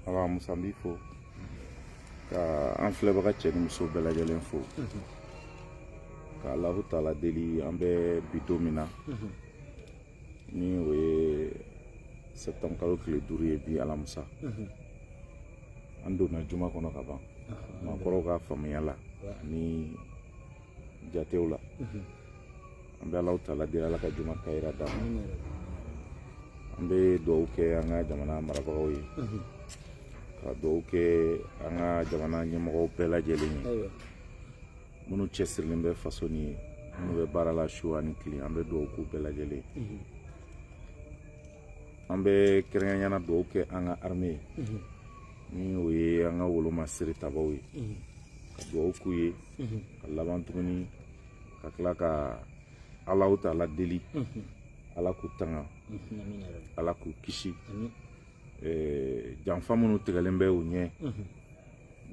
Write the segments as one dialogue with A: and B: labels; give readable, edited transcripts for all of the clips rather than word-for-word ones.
A: Awa Musa, n b'i fo ka an filɛbaga cɛ ni muso bɛɛ lajɛlen fo, ka Alahu taala deli. An bɛ bi don min na, ni o ye septembre kalo tile 5 ye, bi alamisa, an donna juma kɔnɔ ka ban. Maakɔrɔw ka faamuya la ani jatew la, an bɛ Alahu taala deli, Ala ka juma kayira d'an ma. An bɛ dugawu kɛ an ka jamana marabagaw ye, ka dugawu kɛ an ka jamana ɲɛmɔgɔw bɛɛ lajɛlen ye, minnu cɛsirilen bɛ faso nin ye, minnu bɛ baara la su ani tile. An bɛ dugawu k'u bɛɛ lajɛlen ye. An bɛ kɛrɛnkɛrɛnnenya dugawu kɛ an ka armée ye, ni o ye an ka wolomasiri tabaw ye, ka dugawu k'u ye, ka laban tuguni ka tila ka Alahu taala deli, Ala k'u tanga, Ala k'u kisi janfa minnu tigɛlen bɛ u ɲɛ.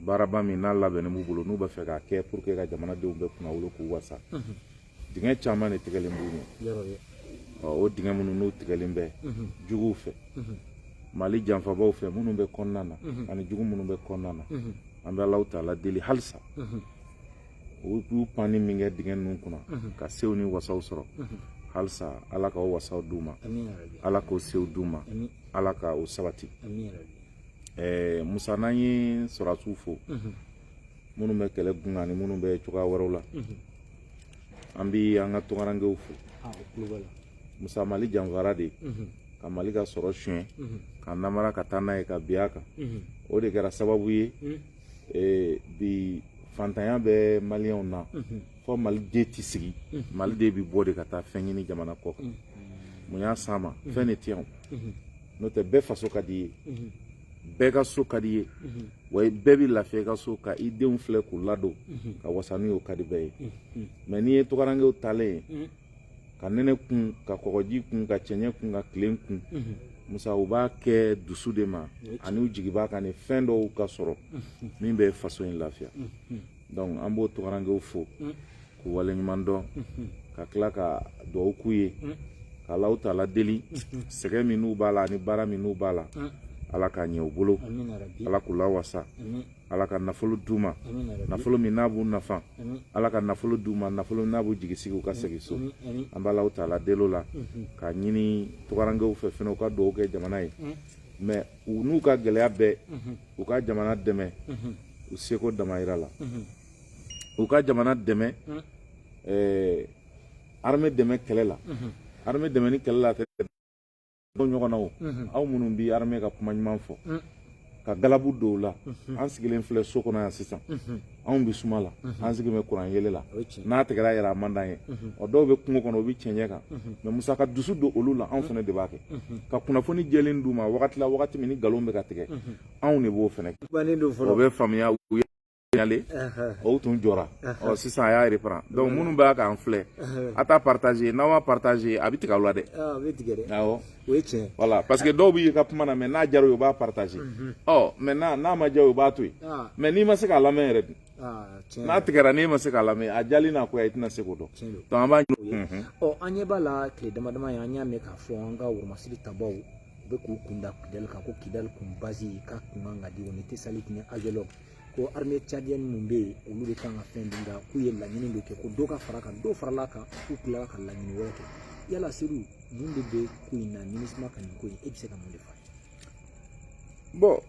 A: Baaraba min n'a labɛnnen b'u bolo, n'u b'a fɛ k'a kɛ pour que ka jamanadenw bɛɛ kunnawolo k'u wasa, dingɛ caman de tigɛlen b'u ɲɛ. O dingɛ minnu n'u tigɛlen bɛ juguw fɛ, Mali janfabaw fɛ, minnu bɛ kɔnɔna na ani jugu minnu bɛ kɔnɔna na, an bɛ Alahu taala deli halisa, u y'u panni min kɛ dingɛ ninnu kunna ka sew ni wasaw sɔrɔ, halisa Ala ka o wasaw d'u ma, Ala k'o sew d'u ma, Ala ka o sabati. Musa, n'an ye sɔrɔdasiw fo, minnu bɛ kɛlɛ gun ani minnu bɛ cogoya wɛrɛw la, an bɛ an ka tunkarankew fo. Musa, Mali janfara de ka Mali ka sɔrɔ suɲɛ, ka namara ka taa n'a ye ka bin a kan, o de kɛra sababu ye bi fantanya bɛ maliyɛnw na, fɔ Maliden tɛ sigi, Maliden bɛ bɔ de ka taa fɛn ɲini jamana kɔ kan. Mun y'a s'an ma? Fɛn de tɛ yan. N'o tɛ, bɛɛ faso ka di i ye, bɛɛ ka so ka di i ye, wa bɛɛ bɛ lafiya i ka so, ka i denw filɛ k'u ladon ka wasa n'u ye, o ka di bɛɛ ye. Mais n'i ye tunkarankew taalen ye ka nɛnɛ kun, ka kɔgɔji kun, ka cɛncɛn kun, ka tilen kun, Musa, u b'a kɛ dusu de ma ani u jigi b'a kan ni fɛn dɔw ka sɔrɔ min bɛ faso in lafiya. Donc an b'o tunkarankew fo k'u waleɲuman dɔn, ka tila ka dugawu k'u ye, ka Alahu taala deli, sɛgɛn min n'u b'a la ani baara min n'u b'a la, Ala k'a ɲɛ u bolo, Ala k'u lawasa, Ala ka nafolo d'u ma, nafolo min n'a b'u nafa, Ala ka nafolo d'u ma, nafolo n'a b'u jigi sigi u ka segin so. An bɛ Alahu taala deli o la, k'a ɲini tunkarankew fɛ fɛnɛ, u ka dugawu kɛ jamana ye. Mais u n'u ka gɛlɛya bɛɛ, u ka jamana dɛmɛ u seko damayira la, u ka jamana dɛmɛ, armée dɛmɛ kɛlɛ la. Armée dɛmɛ ni kɛlɛ la tɛ ɲɔgɔn na o. Aw minnu bi armée ka kuma ɲuman fɔ, ka galabu don u la, an sigilen filɛ so kɔnɔ yan sisan, anw bɛ suma la, an sigilen bɛ kuran yele la, n'a tigɛra yɛrɛ a man d'an ye. Ɔ, dɔw bɛ kungo kɔnɔ, u bɛ cɛncɛn kan. Mais Musa, ka dusu don olu la, anw fana de b'a kɛ, ka kunnafoni jɛlen d'u ma wagati la, wagati min ni nkalon bɛ ka tigɛ, anw de b'o fana kɛ. O bɛ faamuya, u ye o tun jɔra. Ɔ, sisan a y'a reprend. Donc minnu b'a k'an filɛ, a t'a partager. N'aw ma partager, a bɛ tigɛ aw la dɛ.
B: A bɛ tigɛ dɛ.
A: Awɔ.
B: O ye tiɲɛ.
A: Voilà, parce que dɔw b'i ka kuma na, mais n'a diyara u ye, u b'a partager. Ɔ, maintenant n'a ma diya u ye, u b'a to yen. Mais n'i ma se k'a lamɛn yɛrɛ dun, n'a tigɛra, n'e ma se k'a lamɛn, a jali n'a koya, i tɛna se k'o dɔn. Donc an b'a ɲini.
B: Ɔ, an ɲɛ b'a la tile dama dama ye, an y'a mɛn k'a fɔ an ka woromasiri tabaw, u bɛ k'u kun da Kidali kan, ko Kidali kun base k'a kun kan ka di o ni Tesaliti ni Agelog, ko armée tchadienne mun bɛ yen, olu de kan ka fɛn dun, nka k'u ye laɲini dɔ kɛ ko dɔ ka fara kan, dɔ farala kan, k'u tilala ka laɲini wɛrɛ kɛ. Yala Seydou, mun de bɛ ko in na, MINUSMA ka nin ko in, e bɛ se ka mun de fɔ?
A: Bon,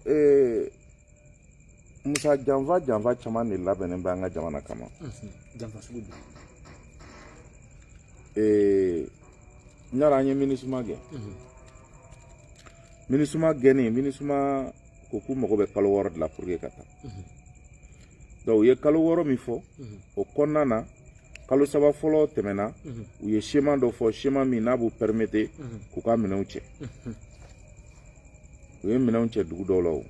A: Musa, janfa janfa caman de labɛnnen bɛ an ka jamana kama.
B: Janfa sugu jumɛn?
A: N y'a dɔn, an ye MINUSMA gɛn. MINUSMA gɛnni, MINUSMA ko k'u mago bɛ kalo 6 de la pour que ka taa. Donc u ye kalo 6 min fɔ, o kɔnɔna na, kalo 3 fɔlɔ tɛmɛna, u ye schéma dɔ fɔ, schéma min n'a b'u permettre k'u ka minɛnw cɛ. U ye minɛnw cɛ dugu dɔw la. O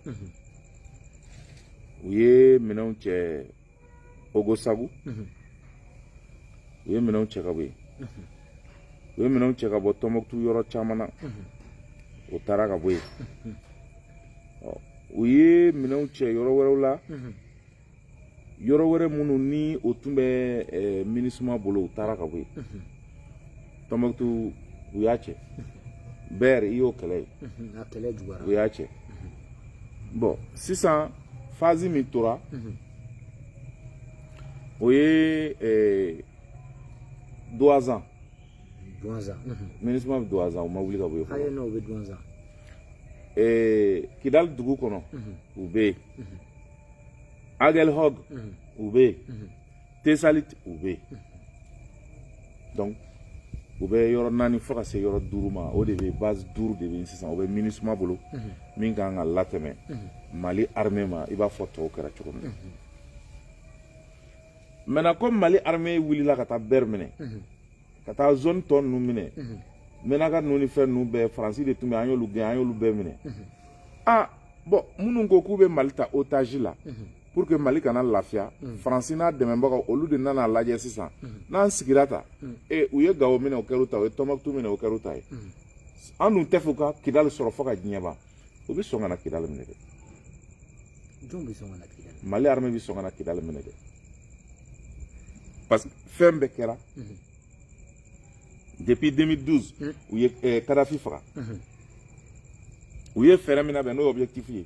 A: u ye minɛnw cɛ Ogosagu, u ye minɛnw cɛ ka bɔ yen, u ye minɛnw cɛ ka bɔ Tɔnbɔkutu yɔrɔ caman na, o taara ka bɔ yen. U ye minɛnw cɛ yɔrɔ wɛrɛw la, yɔrɔ wɛrɛ minnu ni o tun bɛ MINUSMA bolo, u taara ka bɔ yen. Tɔnbɔkutu, u y'a cɛ. Bɛɛ i y'o kɛlɛ ye.
B: A kɛlɛ juguyara.
A: U y'a cɛ. Bon, sisan phase min tora, o ye Douentza.
B: Douentza.
A: MINUSMA bɛ Douentza, u ma wuli ka bɔ yen fɔlɔ.
B: Ayi, n'o bɛ Douentza.
A: Kidali dugu kɔnɔ, u bɛ yen. Aguelhok, u bɛ yen. Tesalit, u bɛ yen. Donc u bɛ yɔrɔ naani fo ka se yɔrɔ duuru ma. O de bɛ base duuru de bɛ yen sisan, o bɛ MINUSMA bolo, min kan ka latɛmɛ Mali armée ma, i b'a fɔ tɔw kɛra cogo min na. Maintenant, comme Mali armée wulila ka taa Ber minɛ, ka taa zone tɔ ninnu minɛ, Menaka ninnu ni fɛn ninnu bɛɛ, Faransi de tun bɛ, an y'olu gɛn, an y'olu bɛɛ minɛ. Ah bon, minnu ko k'u bɛ Mali ta otage la pour que Mali kana lafiya, Faransi n'a dɛmɛbagaw, olu de nana lajɛ sisan. N'an sigira ta e, u ye Gawo minɛ, o kɛr'u ta, u ye Tɔnbɔkutu minɛ, o kɛr'u ta ye. An dun tɛ fɛ u ka Kidali sɔrɔ fo ka diɲɛ ban. U bɛ sɔn ka na Kidali minɛ dɛ.
B: Jɔn bɛ sɔn ka na Kidali?
A: Mali armée bɛ sɔn ka na Kidali minɛ dɛ, parce que fɛn bɛɛ kɛra depuis 2012. U ye Kadafi faga, u ye fɛɛrɛ min labɛn, n'o ye objectif ye,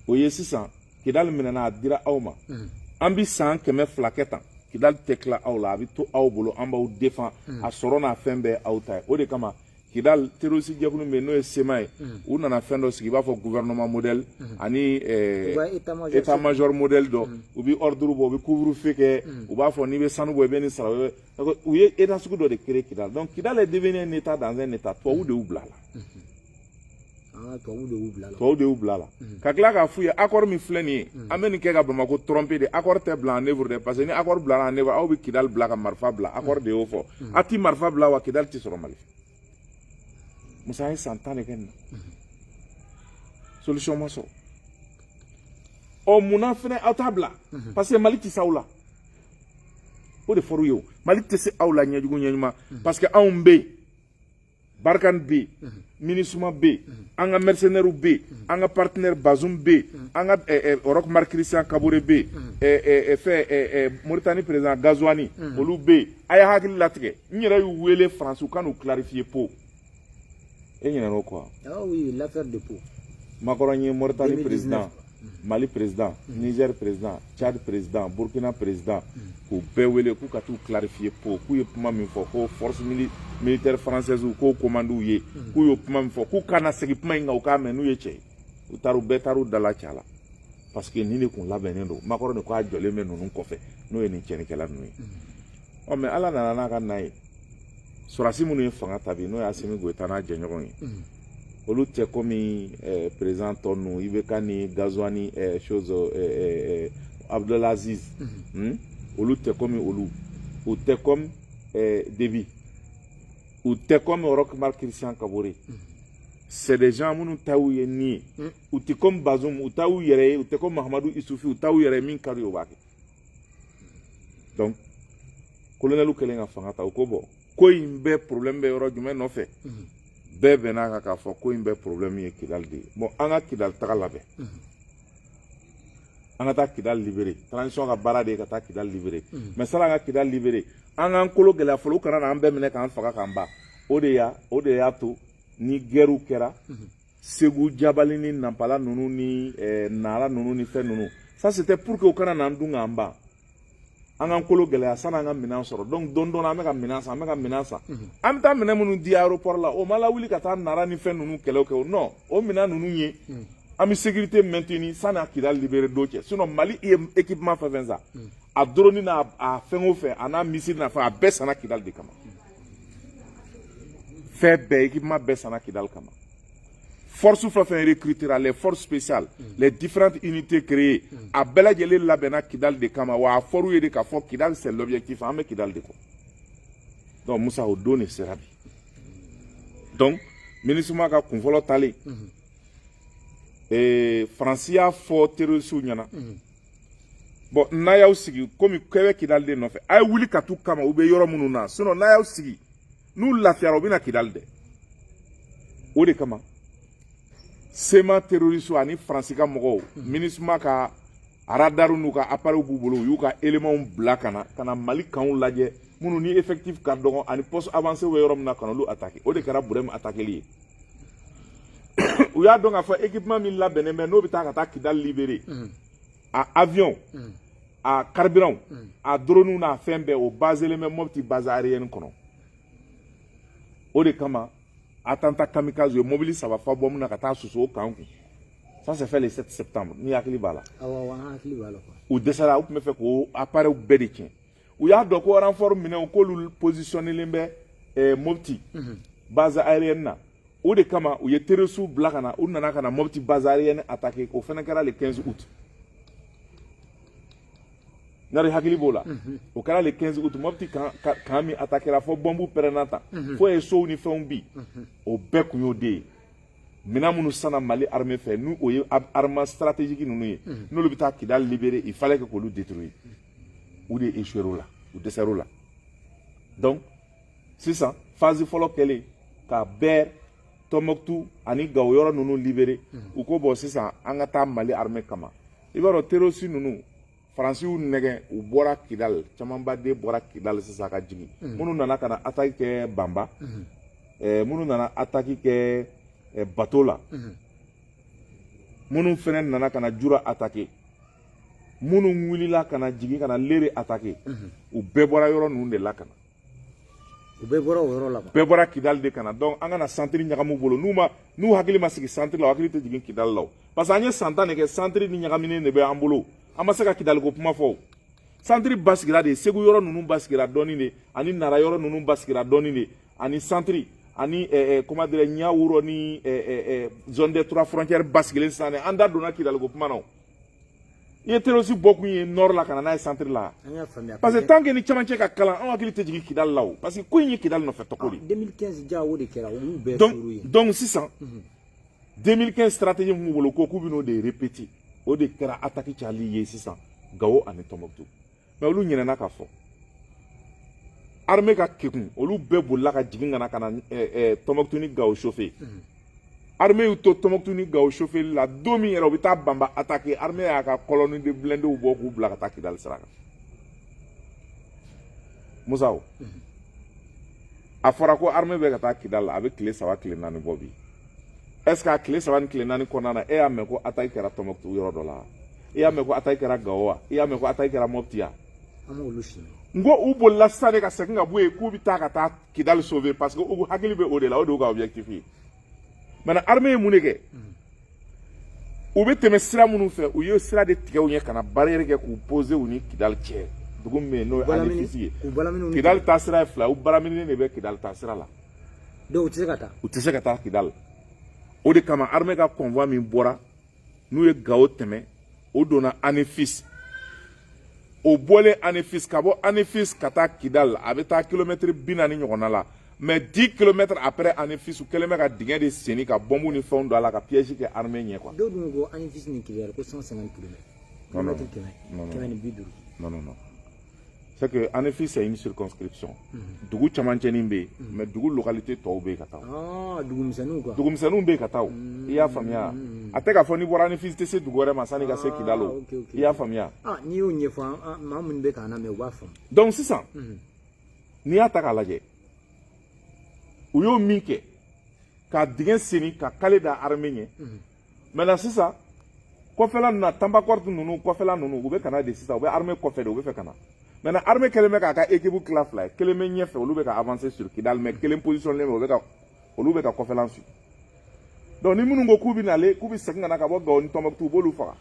A: o ye sisan Kidali minɛna, a dira aw ma. An bi san 200 kɛ tan, Kidali tɛ tila aw la, a bɛ to aw bolo, an b'aw défend, a sɔrɔ n'a fɛn bɛɛ aw ta ye. O de kama Kidali terroriste jɛkulu min bɛ yen, n'o ye CMA ye, u nana fɛn dɔ sigi, i b'a fɔ gouvernement modèle ani état major modèle dɔ. U bɛ ordre bɔ, u bɛ couvre-feu kɛ, u b'a fɔ n'i bɛ sanu bɔ, i bɛ nin sara. U ye état sugu dɔ de créer Kidali. Donc Kidali est devenu un état dans un état. Tubabu de y'u bila a la.
B: Tubabu de y'u bila la.
A: Tubabu de y'u bila la, ka tila k'a f'u ye: accord min filɛ nin ye, an bɛ nin kɛ ka Bamako tromper de. Accord tɛ bila en œuvre dɛ, parce que ni accord bilala en œuvre, aw bɛ Kidali bila ka marifa bila. Accord de y'o fɔ. A ti marifa bila wa, Kidali ti sɔrɔ Mali fɛ. Musa, an ye san 10 de kɛ nin na, solution ma sɔrɔ. Ɔ, munna fɛnɛ aw t'a bila? Parce que Mali ti s'aw la. O de fɔr'u ye. O Mali tɛ se aw la ɲɛjugu ɲɛɲuman, parce que anw bɛ yen, Barkhane bɛ yen, MINUSMA bɛ yen, an ka mercenaires bɛ yen, an ka partenaire Bazoum bɛ yen, an ka Roch Marc Christian Kaboré bɛ yen, fɛn Mauritanie président Ghazouani, olu bɛ yen. A ye hakili latigɛ. N yɛrɛ y'u wele Faransi, u ka n'u clarifier Pau. E ɲinɛna o kɔ?
B: Ah oui, l'affaire de Pau.
A: Macron ye Mauritanie président, Mali président, Niger président, Tchad président, Burkina président, k'u bɛɛ wele k'u ka t'u clarifier Pau, k'u ye kuma min fɔ, ko force militaire française k'o commande ye, k'u ye kuma min fɔ, k'u kana segin kuma in kan, u k'a mɛn n'u ye cɛ ye. U taara, u bɛɛ taar'u dala cɛ la, parce que nin de kun labɛnnen don. Macron de ko a jɔlen bɛ ninnu kɔfɛ, n'o ye nin cɛnnikɛla ninnu ye. Ɔ, mais Ala nana n'a ka na ye, sɔrɔdasi minnu ye fanga ta bi, n'o ye Assimi Goïta n'a jɛɲɔgɔn ye, olu tɛ komi président tɔ ninnu, IBK ni Ghazouani, chose Abdelaziz, olu tɛ komi olu, u tɛ komi Déby, u tɛ komi Roch Marc Christian Kaboré. C'est des gens minnu ta y'u ye nin ye. U tɛ komi Bazoum, u ta y'u yɛrɛ ye. U tɛ komi Mahamadou Issoufou, u ta y'u yɛrɛ ye, min ka d'u ye, u b'a kɛ. Donc colonel kɛlen ka fanga ta, u ko bon, ko in bɛɛ problème bɛ yɔrɔ jumɛn nɔfɛ? Bɛɛ bɛn'a kan k'a fɔ ko in bɛɛ problème ye Kidali de ye. Bon, an ka Kidali taga labɛn, an ka taa Kidali libérer. Transition ka baara de ye ka taa Kidali libérer. Mais sani an ka Kidali libérer, an k'an kolo gɛlɛya fɔlɔ, u kana n'an bɛɛ minɛ k'an faga k'an ban. O de y'a to ni guerre kɛra Segu, Jabali ni Napala ninnu ni Nara ninnu ni fɛn ninnu, ça c'était pour que u kana n'an dun k'an ban. An k'an kolo gɛlɛya sani an ka minɛn sɔrɔ. Donc don dɔ la, an bɛ ka minɛn san, an bɛ ka minɛn san, an bɛ taa minɛn minnu di aéroport la, o ma lawuli ka taa Nara ni fɛn ninnu kɛlɛw kɛ o. Non, o minɛn ninnu ye, an bɛ sécurité maintenir sani a Kidali libérer don cɛ. Sinon Mali ye équipement fɛn fɛn san, a drone n'a a fɛn o fɛn, a n'a missile n'a fɛn, a bɛɛ sanna Kidali de kama. Fɛn bɛɛ, équipement bɛɛ sanna Kidali kama. Force fɛn fɛn recrutera, les forces spéciales, les différentes unités créées, a bɛɛ lajɛlen labɛnna Kidali de kama. Wa a fɔr'u ye de k'a fɔ Kidali, c'est l'objectif, an bɛ Kidali de kɔ. Donc Musa, o don de sera bi. Donc MINUSMA ka kunfɔlɔ talen, Faransi y'a fɔ terroriste ɲɛna: bon, n'a y'aw sigi, komi kɛ bɛ Kidali de nɔfɛ, a ye wuli ka t'u kama, u bɛ yɔrɔ minnu na. Sinon n'a y'aw sigi, n'u lafiyara, u bɛna Kidali dɛ. O de kama CMA terroriste ani Faransi ka mɔgɔw, MINUSMA ka radar n'u ka appareil b'u bolo, u y'u ka éléments bila ka na Mali kanw lajɛ, minnu ni effectif ka dɔgɔ ani poste avancé bɛ yɔrɔ min na, ka n'olu attaquer. O de kɛra Burema attaqueli ye. U U y'a dɔn k'a fɔ équipement min labɛnnen bɛ, n'o bɛ taa ka taa Kidali libérer, a avion, a carburant, a drone n'a fɛn bɛɛ, o baselen bɛ Mopti base aérienne kɔnɔ. O de kama attentat kamikaze, u ye mobili saba fa bɔ mun na ka taa susu o kan kun. Ça s'est fait le 7 septembre, n'i hakili b'a la.
B: Awɔ, an hakili b'a la quoi.
A: U dɛsɛra, u tun bɛ fɛ k'o appareil bɛɛ de tiɲɛ. U y'a dɔn ko renfort minɛnw, k'olu positionnelen bɛ Mopti base aérienne na. O de kama u ye terroriste bila ka na, u nana ka na Mopti base aérienne attaquer. O fana kɛra le 15 août. N'ari hakili b'o la, o kɛra le 15 août. Mopti camp min attaquera fo bombe pɛrɛnna tan, fo ye sow ni fɛnw bi, o bɛɛ kun y'o de ye. Minɛn minnu sanna Mali armée fɛ, n'u o ye armement stratégique ninnu ye, n'olu bɛ taa Kidali libérer, il fallait que k'olu détruire. U de échoué o la, u dɛsɛr'o la. Donc sisan, phase fɔlɔ kɛlen ka Ber, Tɔnbɔkutu ani Gawo yɔrɔ ninnu libérer, u ko bon, sisan an ka taa Mali armée kama. I b'a dɔn, terroriste ninnu, Faransi y'u nɛgɛn, u bɔra Kidali, camanba de bɔra Kidali sisan ka jigin. Minnu nana ka na attaque kɛ Banba, minnu nana attaque kɛ bateau la, minnu fɛnɛ nana ka na Jura attaquer, minnu wulila ka na jigin ka na Lere attaquer, u bɛɛ bɔra yɔrɔ ninnu de la ka na.
B: U bɛɛ bɔra o yɔrɔ la quoi.
A: Bɛɛ bɔra Kidali de ka na. Donc an kana centre ɲagamu bolo. N'u ma, n'u hakili ma sigi centre la, u hakili tɛ jigin Kidali la o, parce que an ye san 10 de kɛ, centre ni ɲagaminen de bɛ an bolo, an ma se ka Kidali ko kuma fɔ. O centre basigira de, Segu yɔrɔ ninnu basigira dɔɔni de, ani Nara yɔrɔ ninnu basigira dɔɔni de, ani centre ani comment dirais, Ɲawuro ni zone des trois frontières basigilen sisan de, an da donna Kidali ko kuma na. O i ye terroriste bɔ kun ye nord la ka na n'a ye centre la.
B: An y'a faamuya.
A: Parce que tant que ni camancɛ ka kalan, anw hakili tɛ jigin Kidali la o, parce que ko in ye Kidali nɔfɛ tɔgɔ de ye.
B: 2015 ja, o de kɛra, olu bɛɛ
A: Donc
B: suru ye.
A: Donc sisan, 2015 stratégie mun b'u bolo, ko k'u bɛn'o de répéter, o de kɛra attaque cayali ye sisan Gawo ani Tɔnbɔkutu. Mais olu ɲinɛna k'a fɔ armée ka kekun, olu bɛɛ bolila ka jigin ka na Tɔnbɔkutu ni Gawo chauffer. Armée y'u to Tɔnbɔkutu ni Gawo chauffer la, don min yɛrɛ u bɛ taa Banba attaquer, armée y'a ka colonne de blindés bɔ k'u bila ka taa Kidali sira kan. Musa, o a fɔra ko armée bɛ ka taa Kidali, a bɛ tile 3, tile 4 bɔ bi. Est ce que a tile 3 ni tile 4 kɔnɔna na, e y'a mɛn ko attaque kɛra Tɔnbɔkutu yɔrɔ dɔ la? I y'a mɛn ko attaque kɛra Gawo wa? I y'a mɛn ko attaque kɛra Mopti wa?
B: An m'olu si mɛn.
A: N ko u bolila sisan de ka segin ka bɔ yen k'u bɛ taa ka taa Kidali sauver, parce que u hakili bɛ o de la, o de y'u ka objectif ye. Maintenant, armée ye mun de kɛ? U bɛ tɛmɛ sira minnu fɛ, u ye sira de tigɛ u ɲɛ ka na barrière kɛ k'u poser u ni Kidali cɛ, dugu min bɛ yen n'o ye Anefisi ye.
B: K'u balamini u ni
A: Kidali taa sira ye fila, u baraminen de bɛ Kidali taa sira la.
B: Donc u tɛ se ka taa.
A: U tɛ se ka taa Kidali. O de kama armée ka convoi min bɔra, n'u ye Gawo tɛmɛ, o donna Anefis. O bɔlen Anefis, ka bɔ Anefis ka taa Kidali, a bɛ taa kilomɛtiri 40 ɲɔgɔnna la. Mais 10 kilomètres après Anefis, u kɛlen bɛ ka dingɛ de senni, ka bombe ni fɛnw don a la, ka piège kɛ armée ɲɛ quoi.
B: Dɔw dun ko Anefis ni Kidali ko 150 kilomètres.
A: Non, non.
B: Kilomètre 100.
A: Non, non.
B: 150.
A: Non, non, non. C'est que Anefis, c'est une circonscription. Dugu camancɛnin bɛ yen, mais dugu localité tɔw bɛ yen ka taa.
B: Ah, dugumisɛnninw quoi.
A: Dugumisɛnninw bɛ yen ka taa o. I y'a faamuya? A tɛ k'a fɔ n'i bɔra Anefis, i tɛ se dugu wɛrɛ ma sanni ka se Kidali o.
B: Ah, ok.
A: I y'a faamuya?
B: Ah, n'i y'o ɲɛfɔ maa minnu bɛ k'an lamɛn, u b'a faamu.
A: Donc sisan, n'i y'a ta k'a lajɛ, u y'o min kɛ ka dingɛ senni ka kale da armée ɲɛ. Maintenant sisan, kɔfɛla ninnu na, Tambakɔrɔ ninnu kɔfɛla ninnu, u bɛ ka na de sisan, u bɛ armée kɔfɛ de, u bɛ fɛ ka na. Maintenant, armée kɛlen bɛ k'a ka équipe tila fila ye: kelen bɛ ɲɛfɛ, olu bɛ ka avancer sur Kidal, mais kelen positionné bɛ, u bɛ ka olu bɛ ka kɔfɛlan suit. Donc ni minnu ko k'u bɛ nalen, k'u bɛ segin ka na ka bɔ Gawo ni Tɔnbɔkutu, u b'olu faga.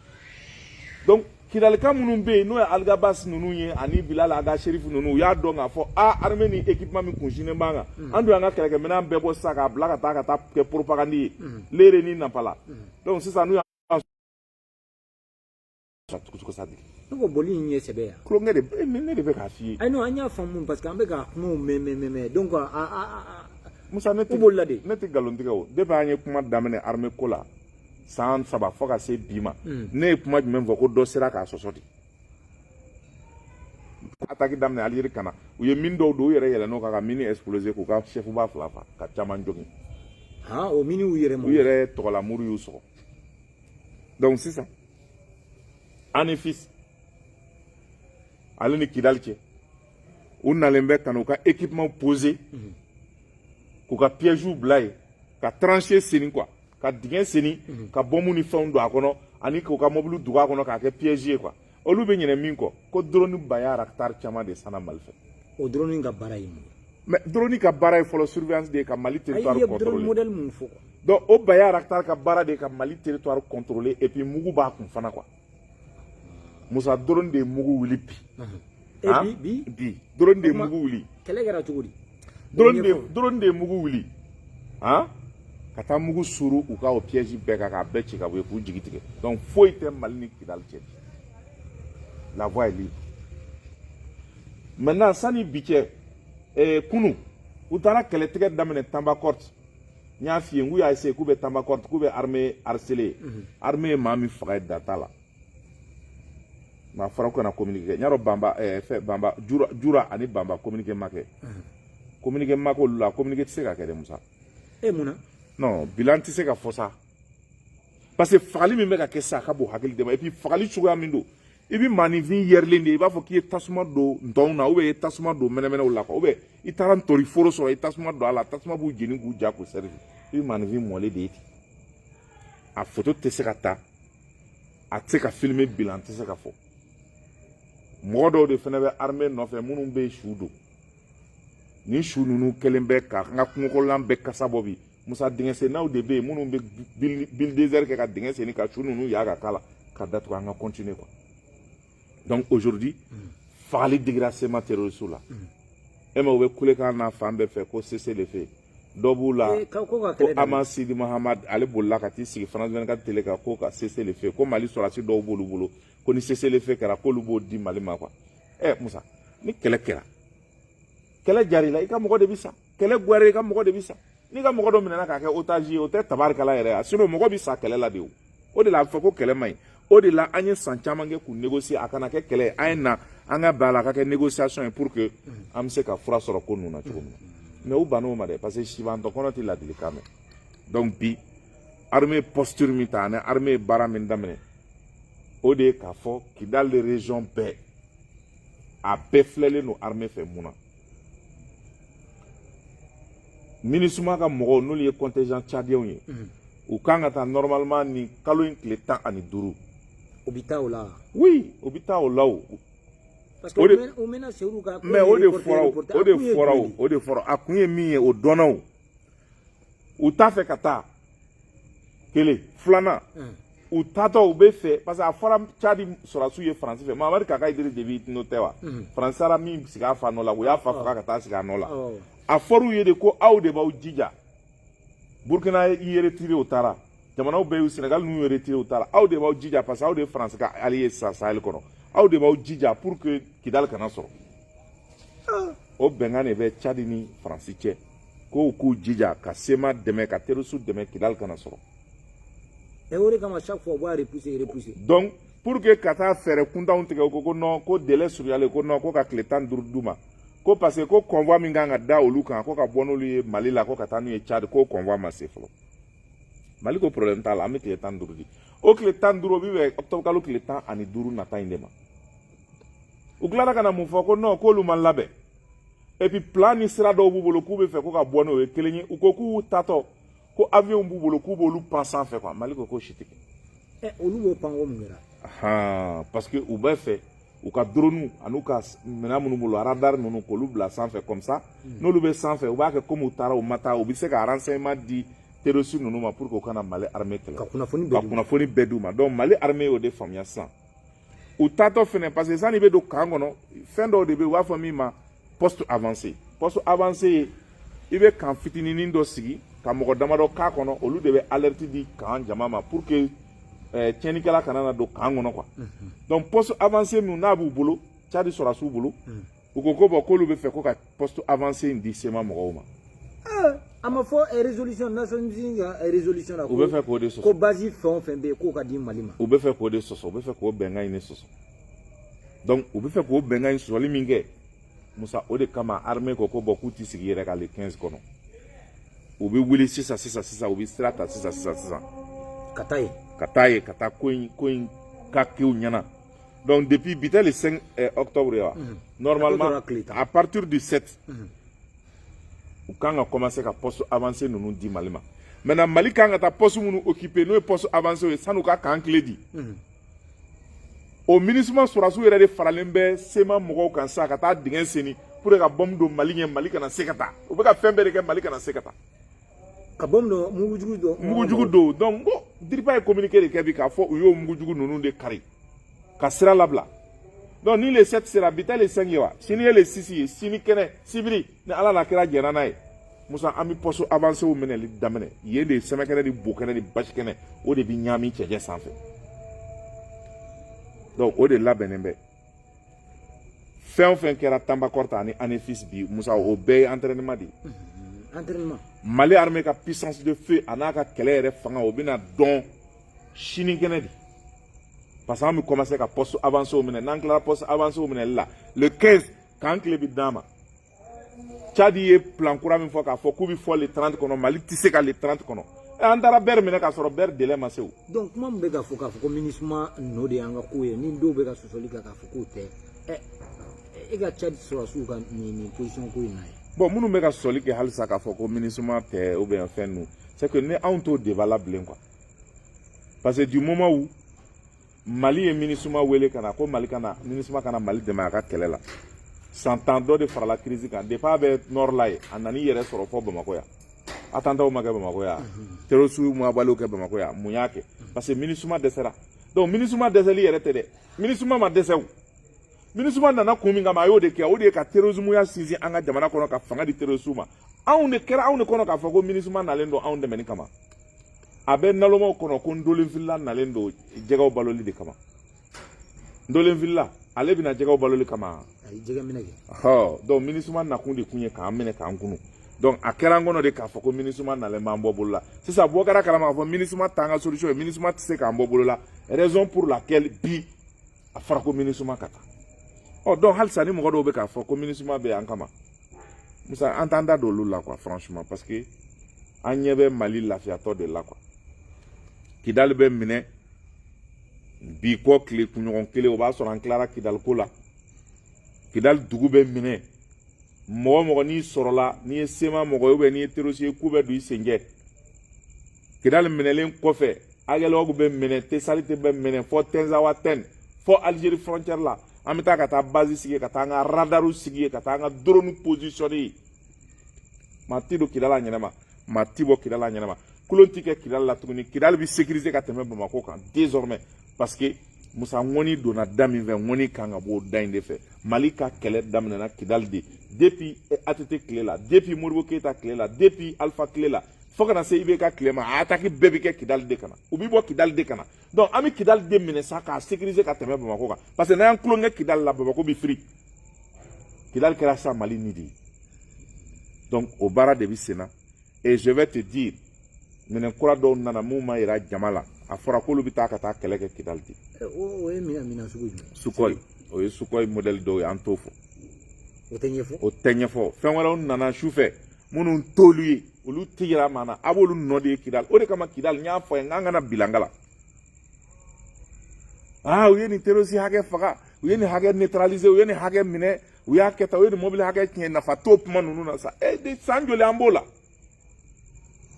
A: Donc Kidalika minnu bɛ yen, n'o ye Algabas ninnu ye ani Bilal Aga Sheriff ninnu, u y'a dɔn k'a fɔ a armée ni équipement min kunsinnen b'an kan, an dun y'an ka kɛlɛkɛminɛn bɛɛ bɔ sisan k'a bila ka taa kɛ propagande ye Lere ni Napala. Donc sisan n'u y'a sa di.
B: Ne ko boli in ye sɛbɛ yan.
A: Tulonkɛ de, ne de bɛ k'a f'i ye.
B: Ayi non, an y'a faamu, parce que an bɛ ka kumaw mɛn mɛn mɛn mɛn, donc a
A: Musa, ne
B: u bolila de.
A: Ne tɛ nkalon tigɛ o. Depuis an ye kuma daminɛ armée ko la san 3 fo ka se bi ma, ne ye kuma jumɛn fɔ ko dɔ sera k'a sɔsɔ de? Attaque daminɛ Algérie ka na, u ye mine dɔw don, u yɛrɛ yɛlɛnn'o kan ka mine exploser k'u ka chef ba fila fa ka caman jogin.
B: Han, o mine y'u yɛrɛ ma.
A: U yɛrɛ tɔgɔla muru y'u sɔgɔ. Donc sisan, Anefis ale ni Kidali cɛ, u nalen bɛ ka n'u ka équipement poser, k'u ka pièges bila yen, ka tranchée senni quoi, ka Ka dingɛ senni, ka bɔnmu ni fɛnw don a kɔnɔ, ani k'u ka mobili dugu a kɔnɔ k'a kɛ piège ye quoi. Olu bɛ ɲinɛ min kɔ, ko drone Bayraktar caman de sanna Mali fɛ.
B: O drone ka baara ye mun ye?
A: Mais drone ka baara ye fɔlɔ surveillance de ye, ka Mali territoire
B: Ayi, i ye drone
A: contrôler.
B: modèle mun fɔ quoi?
A: Donc o Bayraktar ka baara de ye ka Mali territoire contrôler, et puis mugu b'a kun fana quoi. Musa, drone de ye mugu wuli bi.
B: E
A: Han?
B: Bi bi?
A: Bi, drone de ye
B: O kuma
A: mugu wuli.
B: Kɛlɛ kɛra cogo di?
A: Drone de, drone de ye mugu wuli, han, ka taa mugu suru u ka o piège bɛɛ kan, k'a bɛɛ ci ka bɔ yen, k'u jigi tigɛ. Donc foyi tɛ Mali ni Kidali cɛ bi, la voie est libre maintenant. Sani bi cɛ, kunu u taara kɛlɛtigɛ daminɛ Tambakɔrte. N y'a f'i ye n k'u y'a essayé k'u bɛ Tambakɔrte, k'u bɛ armée harceler. Armée ye maa min faga ye, da t'a la. Maa fɔra ko kana communiquer kɛ. N y'a dɔn Banba, fɛn Banba Jura, Jura ani Banba, communiqué ma kɛ, communiqué ma k'olu la. Communiqué tɛ se ka kɛ dɛ, Musa.
B: E, mun na?
A: Non, bilan tɛ se ka fɔ sa, parce que fagali min bɛ ka kɛ sisan, a ka bon hakili de ma. Et puis fagali cogoya min don, i bɛ maaninfin yɛrilen de ye, i b'a fɔ k'i ye tasuma don ntɔnw na, ou bien i ye tasuma don mɛnɛmɛnɛw la quoi, ou bien i taara ntori foro sɔrɔ, i tasuma don a la, tasuma b'u jeni k'u ja k'u sɛrifi. I bɛ maaninfin mɔlen de ye ten. A photo tɛ se ka ta, a tɛ se ka filmer, bilan tɛ se ka fɔ. Mɔgɔ dɔw de fana bɛ armée nɔfɛ minnu bɛ su don. Ni su ninnu kɛlen bɛ ka an ka kungokɔnɔla bɛɛ kasa bɔ bi, Musa, dingɛsennaw de bɛ yen minnu bɛ bulldozer kɛ ka dingɛ senni, ka su ninnu ya ka k'a la ka datugu, an ka continuer quoi. Donc aujourd'hui, fagali digira CMA terroriste la. E ma, u bɛ kulekan na fan bɛɛ fɛ ko cessez-le-feu. Dɔ b'u la
B: Eh, ko ka
A: ko
B: kɛlɛ daminɛ.
A: Ama Sidi Mahamad, ale bolila ka t'i sigi France 24 télé kan ko ka cessez-le-feu, ko Mali sɔrɔdasi dɔw b'olu bolo, ko ni cessez-le-feu kɛra, k'olu b'o di Mali ma quoi. Ɛ Musa, ni kɛlɛ kɛra, kɛlɛ jar'i la, i ka mɔgɔ de bi sa. Kɛlɛ goyara, i ka mɔgɔ de bi sa. N'i ka mɔgɔ dɔ minɛna k'a kɛ otage ye, o tɛ tabarikala yɛrɛ ye. Sinon mɔgɔ bi sa kɛlɛ la de. O o de la a bɛ fɔ ko kɛlɛ man ɲi. O de la an ye san caman kɛ k'u négocier a kana kɛ kɛlɛ ye. An ye na an ka bɛn a la, a ka kɛ négociation ye pour que an bɛ se ka fura sɔrɔ ko ninnu na cogo min na. Mais u bann'o ma dɛ, parce que sibantɔ kɔnɔ tɛ ladilikan mɛn. Donc bi, armée posture min ta ani armée ye baara min daminɛ, o de ye k'a fɔ Kidali région bɛɛ, a bɛɛ filɛlen don armée fɛ. Mun na? MINUSMA ka mɔgɔw, n'olu ye contingent tchadien ye, u kan ka taa normalement nin kalo in tile 15.
B: O bɛ taa o la?
A: Oui, o bɛ taa o la o.
B: Parce que
A: O de
B: o mɛnna Seyidu ka
A: mais o de fɔra o, o de fɔra o, o de fɔra. A kun ye min ye, o dɔnna. O u t'a fɛ ka taa kelen filanan, u taatɔ u bɛ fɛ, parce que a fɔra Tchad sɔrɔdasiw ye Faransi fɛ, Mahamadu Kaka Idriss Déby n'o tɛ wa, Faransi taara min sigi a fa nɔ la, u y'a fa faga ka taa sigi a nɔ la. A fɔr'u ye de ko aw de b'aw jija. Burkina y'i retiré, o taara. Jamanaw bɛɛ y'u, Sénégal n'u retiré, u taara. Aw de b'aw jija, parce que aw de ye Faransi ka allié sisan Sahel kɔnɔ. Aw de b'aw jija pour que Kidali kana sɔrɔ. O bɛnkan de bɛ Tchad ni Faransi cɛ, k'u k'u jija ka CMA dɛmɛ, ka terroriste dɛmɛ, Kidali kana sɔrɔ.
B: Et o de kama chaque fois u b'a repousser, repousser.
A: Donc pour que ka taa fɛɛrɛ kuntanw tigɛ, u ko ko non, ko délai surunyalen, ko non, ko ka tile 15 d'u ma, ko parce que ko convoi min kan ka da olu kan, ko ka bɔ n'olu ye Mali la, ko ka taa n'u ye Tchad, ko convoi ma se fɔlɔ. Mali ko problème t'a la, an bɛ tile 15 di. O tile 15, o bɛ bɛn octobre kalo tile 15 nata in de ma. U tilala ka na mun fɔ? Ko non, k'olu ma labɛn, et puis plan ni sira dɔw b'u bolo k'u bɛ fɛ ko ka bɔ n'o ye kelen ye. U ko k'u tatɔ, ko avion b'u bolo, k'u b'olu pan sanfɛ quoi. Mali ko k'o si tɛ kɛ.
B: Ɛ, olu b'o pan ko mun kɛra?
A: Han, parce que u bɛ fɛ u ka drone an'u ka minɛn minnu bolo, radar ninnu, k'olu bila sanfɛ. Comme ça, n'olu bɛ sanfɛ, u b'a kɛ komi u taara, u ma taa, u bɛ se ka renseignement di terroriste ninnu ma pour que u kana Mali armée kɛlɛ.
B: Ka kunnafoni
A: ka
B: bɛɛ d'u ma.
A: Kunnafoni bɛɛ d'u ma. Donc Mali armée y'o de faamuya sisan. U taatɔ fɛnɛ, parce que sanni i bɛ don camp kɔnɔ, fɛn dɔw de bɛ yen, u b'a fɔ min ma poste avancé. Poste avancé ye, i bɛ camp fitininin dɔ sigi ka mɔgɔ damadɔ k'a kɔnɔ, olu de bɛ alerte di camp jama ma pour que tiɲɛnikɛla kana na don camp kɔnɔ quoi. Donc poste avancé min n'a b'u bolo, Tchad sɔrɔdasiw bolo, u ko ko bon, k'olu bɛ fɛ ko ka poste avancé in di CMA mɔgɔw ma.
B: A ma fɔ résolution Nations Unies ka résolution la
A: U bɛ fɛ k'o de sɔsɔ.
B: Ko base fɛn o fɛn bɛ yen, k'o ka di Mali ma?
A: U bɛ fɛ k'o de sɔsɔ, u bɛ fɛ k'o bɛnkan in de sɔsɔ. Donc u bɛ fɛ k'o bɛnkan in sɔsɔli min kɛ, Musa, o de kama armée ko ko bon, k'u t'i sigi yɛrɛ ka le 15 kɔnɔ. U bɛ wuli sisan sisan sisan, u bɛ sira ta sisan sisan sisan.
B: Ka taa yen.
A: Ka taa yen, ka taa ko in ka k'u ɲɛna. Donc depuis bi tɛ le 5 octobre ye wa, normalement
B: A ko tora tile 10.
A: À partir du 7, u kan ka commencer ka poste avancé ninnu di Mali ma. Maintenant, Mali kan ka taa poste minnu occuper, n'o ye poste avancé ye, san'u ka camp clé di, o MINUSMA sɔrɔdasiw yɛrɛ de faralen bɛ CMA mɔgɔw kan sisan ka taa dingɛ senni pour que ka bombe don Mali ɲɛ, Mali kana se ka taa. U bɛ ka fɛn bɛɛ de kɛ Mali kana se ka taa.
B: Ka bombe don, mugujugu don.
A: Mugujugu don. Donc n ko DIRPA ye communiqué de kɛ bi k'a fɔ u y'o mugujugu ninnu de kari ka sira labila. Donc ni le 7 sera, bi tɛ le 5 ye wa, sini ye le 6 ye, sini kɛnɛ sibiri, ni Ala n'a kira jɛnna n'a ye, Musa, an bɛ poste avancé minɛli daminɛ. Yen de ye sɛmɛkɛnɛ ni bokɛnɛ ni basikɛnɛ, o de bɛ ɲaami cɛncɛn sanfɛ. Donc o de labɛnnen bɛ. Fɛn o fɛn kɛra Tambakɔrɔta ani Anefis bi, Musa, o bɛɛ ye entraînement de ye.
B: Entraînement.
A: Mali armée ka puissance de feu a n'a ka kɛlɛ yɛrɛ fanga, o bɛna dɔn sini kɛnɛ de, parce que an bɛ commencer ka poste avancé minɛ. N'an tilara poste avancé minɛli la, le 15, camp clé bɛ d'an ma. Tchad ye plan kura min fɔ k'a fɔ k'u bɛ fɔ le 30 kɔnɔ, Mali tɛ se ka le 30 kɔnɔ. An taara bɛri minɛ k'a sɔrɔ bɛri délai ma se o.
B: Donc kuma min bɛ ka fɔ k'a fɔ ko MINUSMA nɔ de y'an ka ko ye, ni dɔw bɛ ka sɔsɔli kɛ k'a fɔ k'o tɛ, ɛ e ka Tchad sɔrɔdasiw ka nin position ko in na ye.
A: Bon, minnu bɛ ka sɔsɔli kɛ halisa k'a fɔ ko MINUSMA tɛ ou bien fɛn ninnu, c'est que ni anw t'o débat la bilen quoi, parce que du moment où Mali ye MINUSMA wele ka na ko Mali kana MINUSMA kana Mali dɛmɛ a ka kɛlɛ la, san 10 dɔ de farala crise kan. Depuis a bɛ nord la yen, a nan'i yɛrɛ sɔrɔ fɔ Bamakɔ yan. Attentats ma kɛ Bamakɔ yan, terroristes ma walew kɛ Bamakɔ yan. Mun y'a kɛ? Parce que MINUSMA dɛsɛra. Donc MINUSMA dɛsɛli yɛrɛ tɛ dɛ, MINUSMA ma dɛsɛ o. MINUSMA nana kun min kama, a y'o de kɛ. O de ye ka terrorisme ya sinsin an ka jamana kɔnɔ, ka fanga di terroristes ma. Anw de kɛra anw de kɔnɔ k'a fɔ ko MINUSMA nalen don anw dɛmɛni kama. A bɛ nalomaw kɔnɔ ko ndolenfilila nalen don jɛgɛw baloli de kama. Ndolenfilila, ale bɛna jɛgɛw baloli kama?
B: A ye jɛgɛ minɛ kɛ.
A: Ɔ, donc MINUSMA nakun de kun ye k'an minɛ k'an kunu. Donc a kɛra an kɔnɔ de k'a fɔ ko MINUSMA nalen b'an bɔ bolo la. Sisan bɔ kɛra kalama k'a fɔ MINUSMA t'an ka solution ye, MINUSMA tɛ se k'an bɔ bolo la, raison pour laquelle bi a fɔra ko MINUSMA ka taa. Ɔ, donc halisa ni mɔgɔ dɔw bɛ k'a fɔ ko MINUSMA bɛ an kama, Musa, an t'an da don olu la quoi, franchement, parce que an ɲɛ bɛ Mali lafiyatɔ de la quoi. Kidali bɛ minɛ bi kɔ tile kunɲɔgɔn kelen, o b'a sɔrɔ an tilara Kidali ko la. Kidali dugu bɛ minɛ. Mɔgɔ mɔgɔ n'i sɔrɔla, n'i ye CMA mɔgɔ ye ou bien n'i ye terroriste ye, k'u bɛ don i sencɛ. Kidali minɛlen kɔfɛ, Aguelhok bɛ minɛ, Tesalite bɛ minɛ, fɔ Tinzaouaten, fɔ Algérie frontière la. An bɛ taa ka taa base sigi, ka taa an ka radarw sigi, ka taa an ka drone positionner yen. Maa ti don Kidali a ɲɛnama, maa ti bɔ Kidali a ɲɛnama, kulon ti kɛ Kidali la tuguni. Kidali bɛ sécuriser ka tɛmɛ Bamakɔ kan désormais, parce que Musa, ŋɔni donna da min fɛ, ŋɔni kan ka bɔ o da in de fɛ. Mali ka kɛlɛ daminɛna Kidali de depuis ATT tile la, depuis Modibo Keyita tile la, depuis Alpha tile la, fo kana se IBK tile ma. A attaque bɛɛ bɛ kɛ Kidali de kana, u bɛ bɔ Kidali de kana. Donc an bɛ Kidali de minɛ sa k'a sécuriser ka tɛmɛ Bamakɔ kan, parce que n'an y'an tulonkɛ Kidali la, Bamakɔ bɛ firi. Kidali kɛra sa Mali ni de ye. Donc o baara de bɛ sen na. Et je vais te dire, minɛn kura dɔw nana mun ma yira jama la, a fɔra k'olu bɛ taa ka taa kɛlɛ kɛ Kidali de.
B: O ye minɛn sugu jumɛn?
A: Sukhoi, o ye Sukhoi modèle dɔw ye, an t'o fɔ.
B: O tɛ ɲɛfɔ.
A: O tɛ ɲɛfɔ. Fɛn wɛrɛw nana su fɛ minnu t'olu ye, olu tɛ yira maa na, a b'olu nɔ de ye Kidali. O de kama Kidali, n y'a fɔ ye, n k'an kana bilankala. Aa, u ye nin terroriste hakɛ faga, u ye nin hakɛ neutraliser, u ye nin hakɛ minɛ, u y'a kɛ tan, u ye nin mobili hakɛ tiɲɛ. Nafa t'o kuma ninnu na sa. E de san joli an b'o la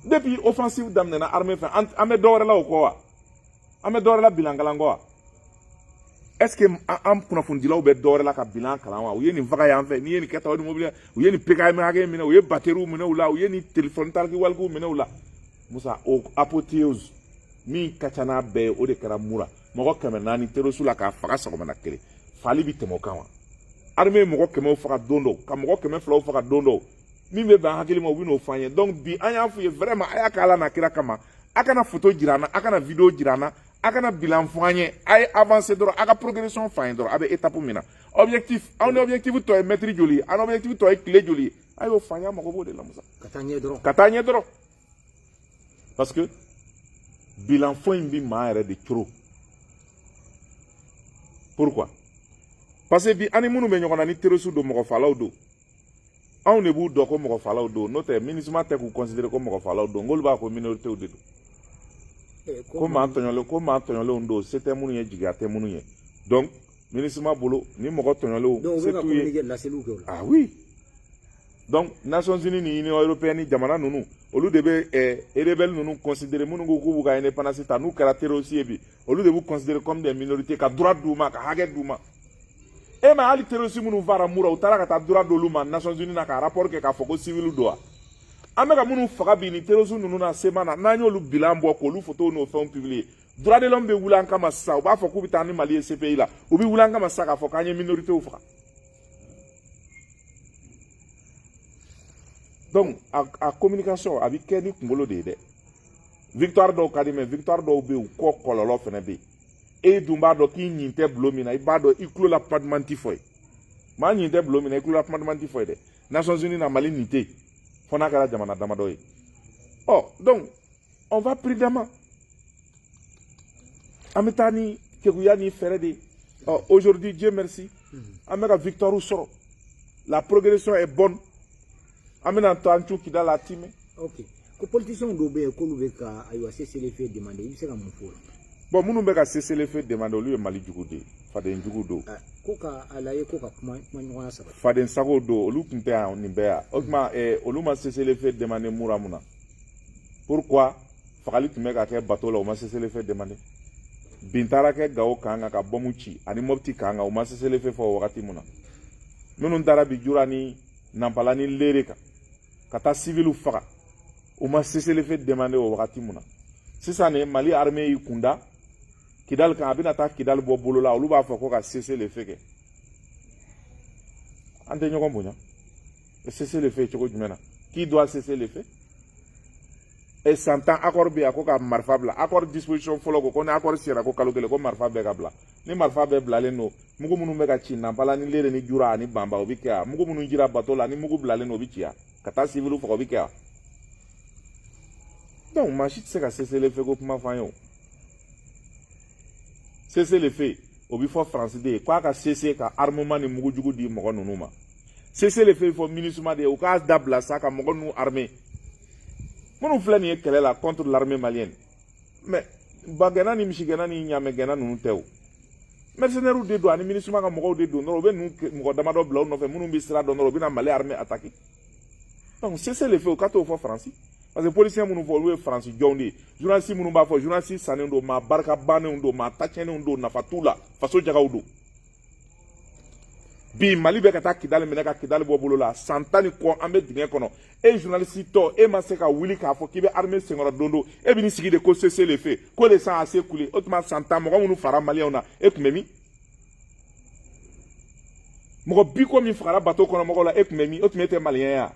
A: depuis offensive daminɛna armée fɛ? An bɛ dɔ wɛrɛ la o kɔ wa? An bɛ dɔ wɛrɛ la bilan kalan kɔ wa? Est ce que an kunnafonidilaw bɛ dɔ wɛrɛ la ka bilan kalan wa? U ye nin faga yan fɛ, n'i ye nin kɛ tan, o ni mobili, u ye nin PKM hakɛ minɛ, u ye batteriw minɛ u la, u ye nin téléphone tariki walikiw minɛ u la. Musa, o apothéose min ka ca n'a bɛɛ ye, o de kɛra Mura, mɔgɔ 400 terroriste la k'a faga sɔgɔmada kelen. Fali bi tɛmɛ o kan wa? Armée ye mɔgɔ 100 faga don dɔw, ka mɔgɔ 200 faga don dɔw. Min bɛ bɛn hakili ma, u bɛ n'o fɔ an ye. Donc bi an y'a f'u ye vraiment, a y'a kɛ Ala n'a kira kama, a kana photo jira an na, a kana vidéo jira an na, a kana bilan fɔ an ye. A ye avancer dɔrɔn, a ka progression fɔ an ye dɔrɔn. A bɛ étape min na, objectif aw ni objectif tɔ ye mètre joli ye, an objectif tɔ ye tile joli ye, a y'o fɔ an ye. An mago b'o de la, Musa.
B: Ka taa ɲɛ dɔrɔn.
A: Ka taa ɲɛ dɔrɔn, parce que bilan fɔ in bi maa yɛrɛ de coro. Pourquoi? Parce que bi an ni minnu bɛ ɲɔgɔn na, ni terroriste don, mɔgɔfalaw don, anw de b'u dɔn ko mɔgɔfalaw don. N'o tɛ, MINUSMA tɛ k'u considérer ko mɔgɔfalaw don, n'olu b'a ko minoritéw de don, ko maa tɔɲɔlen, ko maa tɔɲɔlenw don, se tɛ minnu ye, jigiya tɛ minnu ye. Donc MINUSMA bolo, ni mɔgɔ tɔɲɔlenw,
B: se t'u ye.
A: Ah oui, donc Nations Unies ni Union européenne ni jamana ninnu, Olu de bɛ rebelle ninnu considérer, minnu ko k'u b'u ka indépendance ta, n'u kɛra terroriste ye bi, olu de b'u considérer comme des minorités, ka droit d'u ma, ka hakɛ d'u ma. E ma hali terroriste minnu fara Mura, u taara ka taa droit d'olu ma Nations Unies na, ka rapport kɛ k'a fɔ ko civil don wa? An bɛ ka minnu faga bi ni terroriste ninnu na CMA na, n'an y'olu bilan bɔ k'olu photo n'o fɛnw publier, droit de l'homme bɛ wuli an kama sisan. U b'a fɔ k'u bɛ taa ni Mali ye CPI la. U bɛ wuli an kama sisan k'a fɔ k'an ye minorités faga. Donc a communication a bɛ kɛ ni kunkolo de ye dɛ. Victoire dɔw ka di, mais victoire dɔw bɛ yen, u kɔ kɔlɔlɔ fana bɛ yen. E dun b'a dɔn k'i ɲin tɛ bulon min na, i b'a dɔn i tulo la kuma duman ti fɔ ye. Maa ɲin tɛ bulon min na, i tulo la kuma duman ti fɔ ye dɛ. Nations Unies na, Mali nin tɛ yen fo n'a kɛra jamana damadɔ ye. Ɔ donc on va prudemment, an bɛ taa ni keguya ni fɛɛrɛ de ye. Ɔ aujourd'hui, Dieu merci, an bɛ ka victoire sɔrɔ, la progression est bonne. An bɛna to an cu Kidal la, a ti mɛn.
B: Ok, ko politiciens dɔw bɛ yen k'olu bɛ ka, ayiwa, cessez-le-feu demander, i bɛ se ka mun fɔ o la?
A: Bon, minnu bɛ ka cessez-le-feu demander, olu ye Mali jugu de ye, faden jugu don.
B: Ko ka a lajɛ ko ka kuma ɲɔgɔnya sabati.
A: Faden sago don. Olu tun tɛ yan nin bɛɛ yan. O tuma olu ma cessez-le-feu demander Mura mun na? Pourquoi fagali tun bɛ ka kɛ bateau la, u ma cessez-le-feu demander? Bin taara kɛ Gawo kan kan ka bɔmu ci ani Mopti kan kan, u ma cessez-le-feu fɔ o wagati mun na? Minnu taara bi Jura ni Nanpala ni Lere kan ka taa civiliw faga, u ma cessez-le-feu demander o wagati mun na? Sisan de Mali armée y'i kunda Kidali kan, a bɛna taa Kidali bɔ bolo la, olu b'a fɔ ko ka cessez-le-feu kɛ. An tɛ ɲɔgɔn bonya. Cessez-le-feu cogo jumɛn na? Qui doit cesser le feu? Et 10 ans accord bɛ yan ko ka marifa bila. Accord disposition fɔlɔ ko ni accord sera ko kalo 1 ko marifa bɛɛ ka bila. Ni marifa bɛɛ bilalen don, mugu minnu bɛ ka ci Nanpala ni Lere ni Jura ani Banba, o bɛ kɛ yan? Mugu minnu jira bateau la, ni mugu bilalen don, o bɛ ci yan ka taa civil faga, o bɛ kɛ yan? Donc maa si tɛ se ka cessez-le-feu ko kuma fɔ an ye. O cessez-le-feu, o bɛ fɔ Faransi de ye k'a ka cesser ka armement ni mugujugu di mɔgɔ ninnu ma. Cessez-le-feu fɔ MINUSMA de ye, u k'a dabila sa ka mɔgɔ ninnu armer. Minnu filɛ nin ye kɛlɛ la contre l'armée malienne, mais bagɛnna ni misigɛnna ni ɲamɛgɛnna ninnu tɛ o, mercenaires de don ani MINUSMA ka mɔgɔw de don dɔrɔn. U bɛ ninnu mɔgɔ damadɔ bila u nɔfɛ, minnu bɛ sira dɔn dɔrɔn, u bɛ na Mali armée attaquer. Donc cessez-le-feu, u ka t'o fɔ Faransi, parce que policiers minnu fɔ, olu ye Faransi jɔnw de ye. Journaliste minnu b'a fɔ, journaliste sannen don, maa barika bannenw don, maa tacɛnnenw don, nafa t'u la, faso jagaw don. Bi Mali bɛ ka taa Kidali minɛ ka Kidali bɔ bolo la, san 10 ni kɔ an bɛ dingɛ kɔnɔ. E journaliste tɔ, e ma se ka wuli k'a fɔ k'i bɛ armée senkɔrɔ don don, e bɛ n'i sigi de ko cessez-le-feu, ko le sang a assez coulé. O tuma san 10 mɔgɔ minnu fara maliyɛnw na, e tun bɛ min? Mɔgɔ bi ko min fagara bateau kɔnɔ mɔgɔw la, e tun bɛ min? O tun e tɛ maliyɛn ye wa?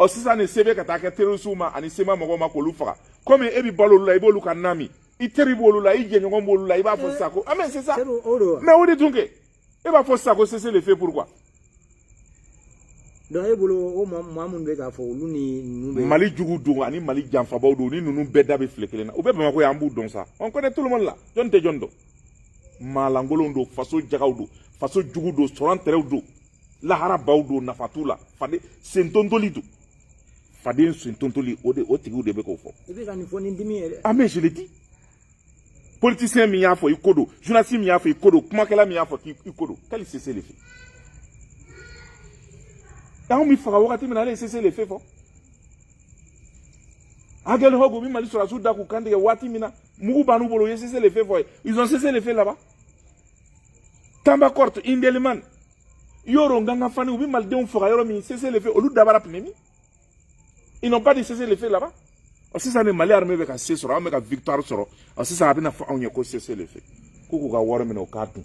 A: Ɔ sisan nin se bɛ ka taa kɛ terroriste ma ani CMA mɔgɔw ma k'olu faga. Komi e bɛ balo olu la, i b'olu ka na min, i teri b'olu la, i jɛɲɔgɔn b'olu la, i b'a fɔ sisan ko ah mais c'est ça, mais o de tun kɛ, e b'a fɔ sisan ko cessez-le-feu, pourquoi?
B: Donc e bolo, o maa minnu bɛ k'a fɔ, olu ni ninnu bɛ
A: Mali jugu don ani Mali janfabaw don, ni ninnu bɛɛ da bɛ file kelen na. U bɛ Bamakɔ yan, an b'u dɔn sa, on connaît tout le monde là. Jɔn tɛ jɔn dɔn? Maalankolonw don, faso jagaw don, faso jugu don, sɔrɔntɛrɛw don, laharabaw don, nafa t'u la, faden sentontoli don, faden sentontoli, o de o tigiw de bɛ k'o fɔ.
B: I bɛ ka nin fɔ ni dimi ye dɛ.
A: Ah mais je le dis, politicien min y'a fɔ, i ko don, journaliste min y'a fɔ, i ko don, kumakɛla min y'a fɔ k'i ko don. Quel cessez-le-feu? Anw bɛ faga wagati min na, ale ye cessez-le-feu fɔ. Aguelhok, u bɛ Mali sɔrɔdasiw da k'u kan tigɛ waati min na, mugu b'an bolo, u ye cessez-le-feu fɔ ye. Ils ont cessé le feu là-bas. Tabankort, Indelimane, Yoro, Ngangafani, u bɛ malidenw faga yɔrɔ min, cessez-le-feu, olu dabara tun bɛ min? Ils n'ont pas de cessez-le-feu là-bas. Ɔ sisan ni Mali armée bɛ ka se sɔrɔ, an bɛ ka victoire sɔrɔ, ɔ sisan a bɛna fɔ anw ye ko cessez-le-feu, k'u k'u ka wari minɛ, u k'a dun,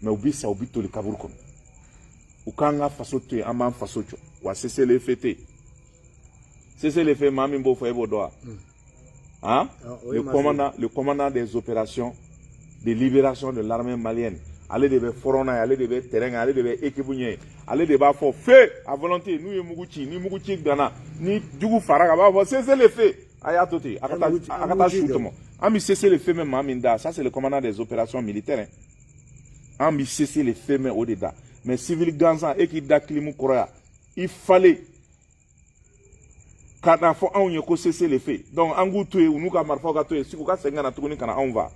A: mais u bi sa, u bi toli kaburu kɔnɔ. U k'an ka faso to yen, an b'an faso jɔ. Wa cessez-le-feu tɛ yen. Cessez-le-feu, maa min b'o fɔ, e b'o dɔn wa? Hein? Le commandant des opérations de libération de l'armée malienne, ale de bɛ front na, ale de bɛ terrain kan, ale de bɛ équipe ɲɛ, ale de b'a fɔ feu à volonté. N'u ye mugu ci, ni mugu ci ganna, ni jugu fara kan, a b'a fɔ cessez-le-feu, a y'a to ten, a ka taa, a ka taa su tɔmɔ. An bɛ cessez-le-feu mɛn maa min da, ça c'est le commandant des opérations militaires, hein. An bɛ cessez-le-feu mɛn o de da. Mais civil gansan, e k'i da kilimu kɔrɔ yan, i falen ka na fɔ anw ye ko cessez-le-feu. Donc an k'u to yen, u n'u ka marifaw ka to yen, sigi u ka segin ka na tuguni ka na anw fa.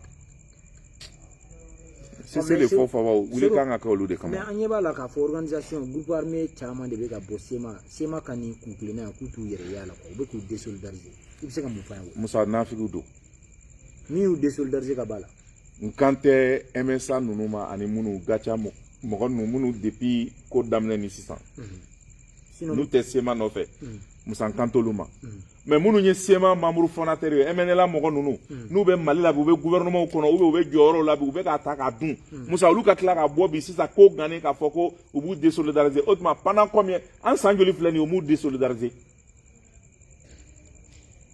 A: Cessez-le-feu fabaw wuli kan ka kɛ olu de kama.
B: Mais an ɲɛ b'a la k'a fɔ organisation groupe armé caman de bɛ ka bɔ CMA ka nin kun kilenna yan k'u t'u yɛrɛ ye a la, u bɛ k'u désolidariser. I bɛ se ka mun fɔ an ye?
A: Musa, nafigiw don.
B: Min y'u désolidariser ka b'a la?
A: N kan tɛ MSA ninnu ma ani minnu GATIA mɔgɔ ninnu minnu depuis ko daminɛ ni sisan n'u tɛ CMA nɔfɛ. Musa, n kan t'olu ma, mais minnu ye CMA membre fondateur ye, MNLA mɔgɔ ninnu, n'u bɛ Mali la bi, u bɛ gouvernement kɔnɔ ou bien u bɛ jɔyɔrɔw la bi, u bɛ k'a ta k'a dun. Musa, olu ka tila ka bɔ bi sisan ko gannen k'a fɔ ko u b'u désolidariser. O tuma pendant combien, an san joli filɛ nin ye, u m'u désolidariser?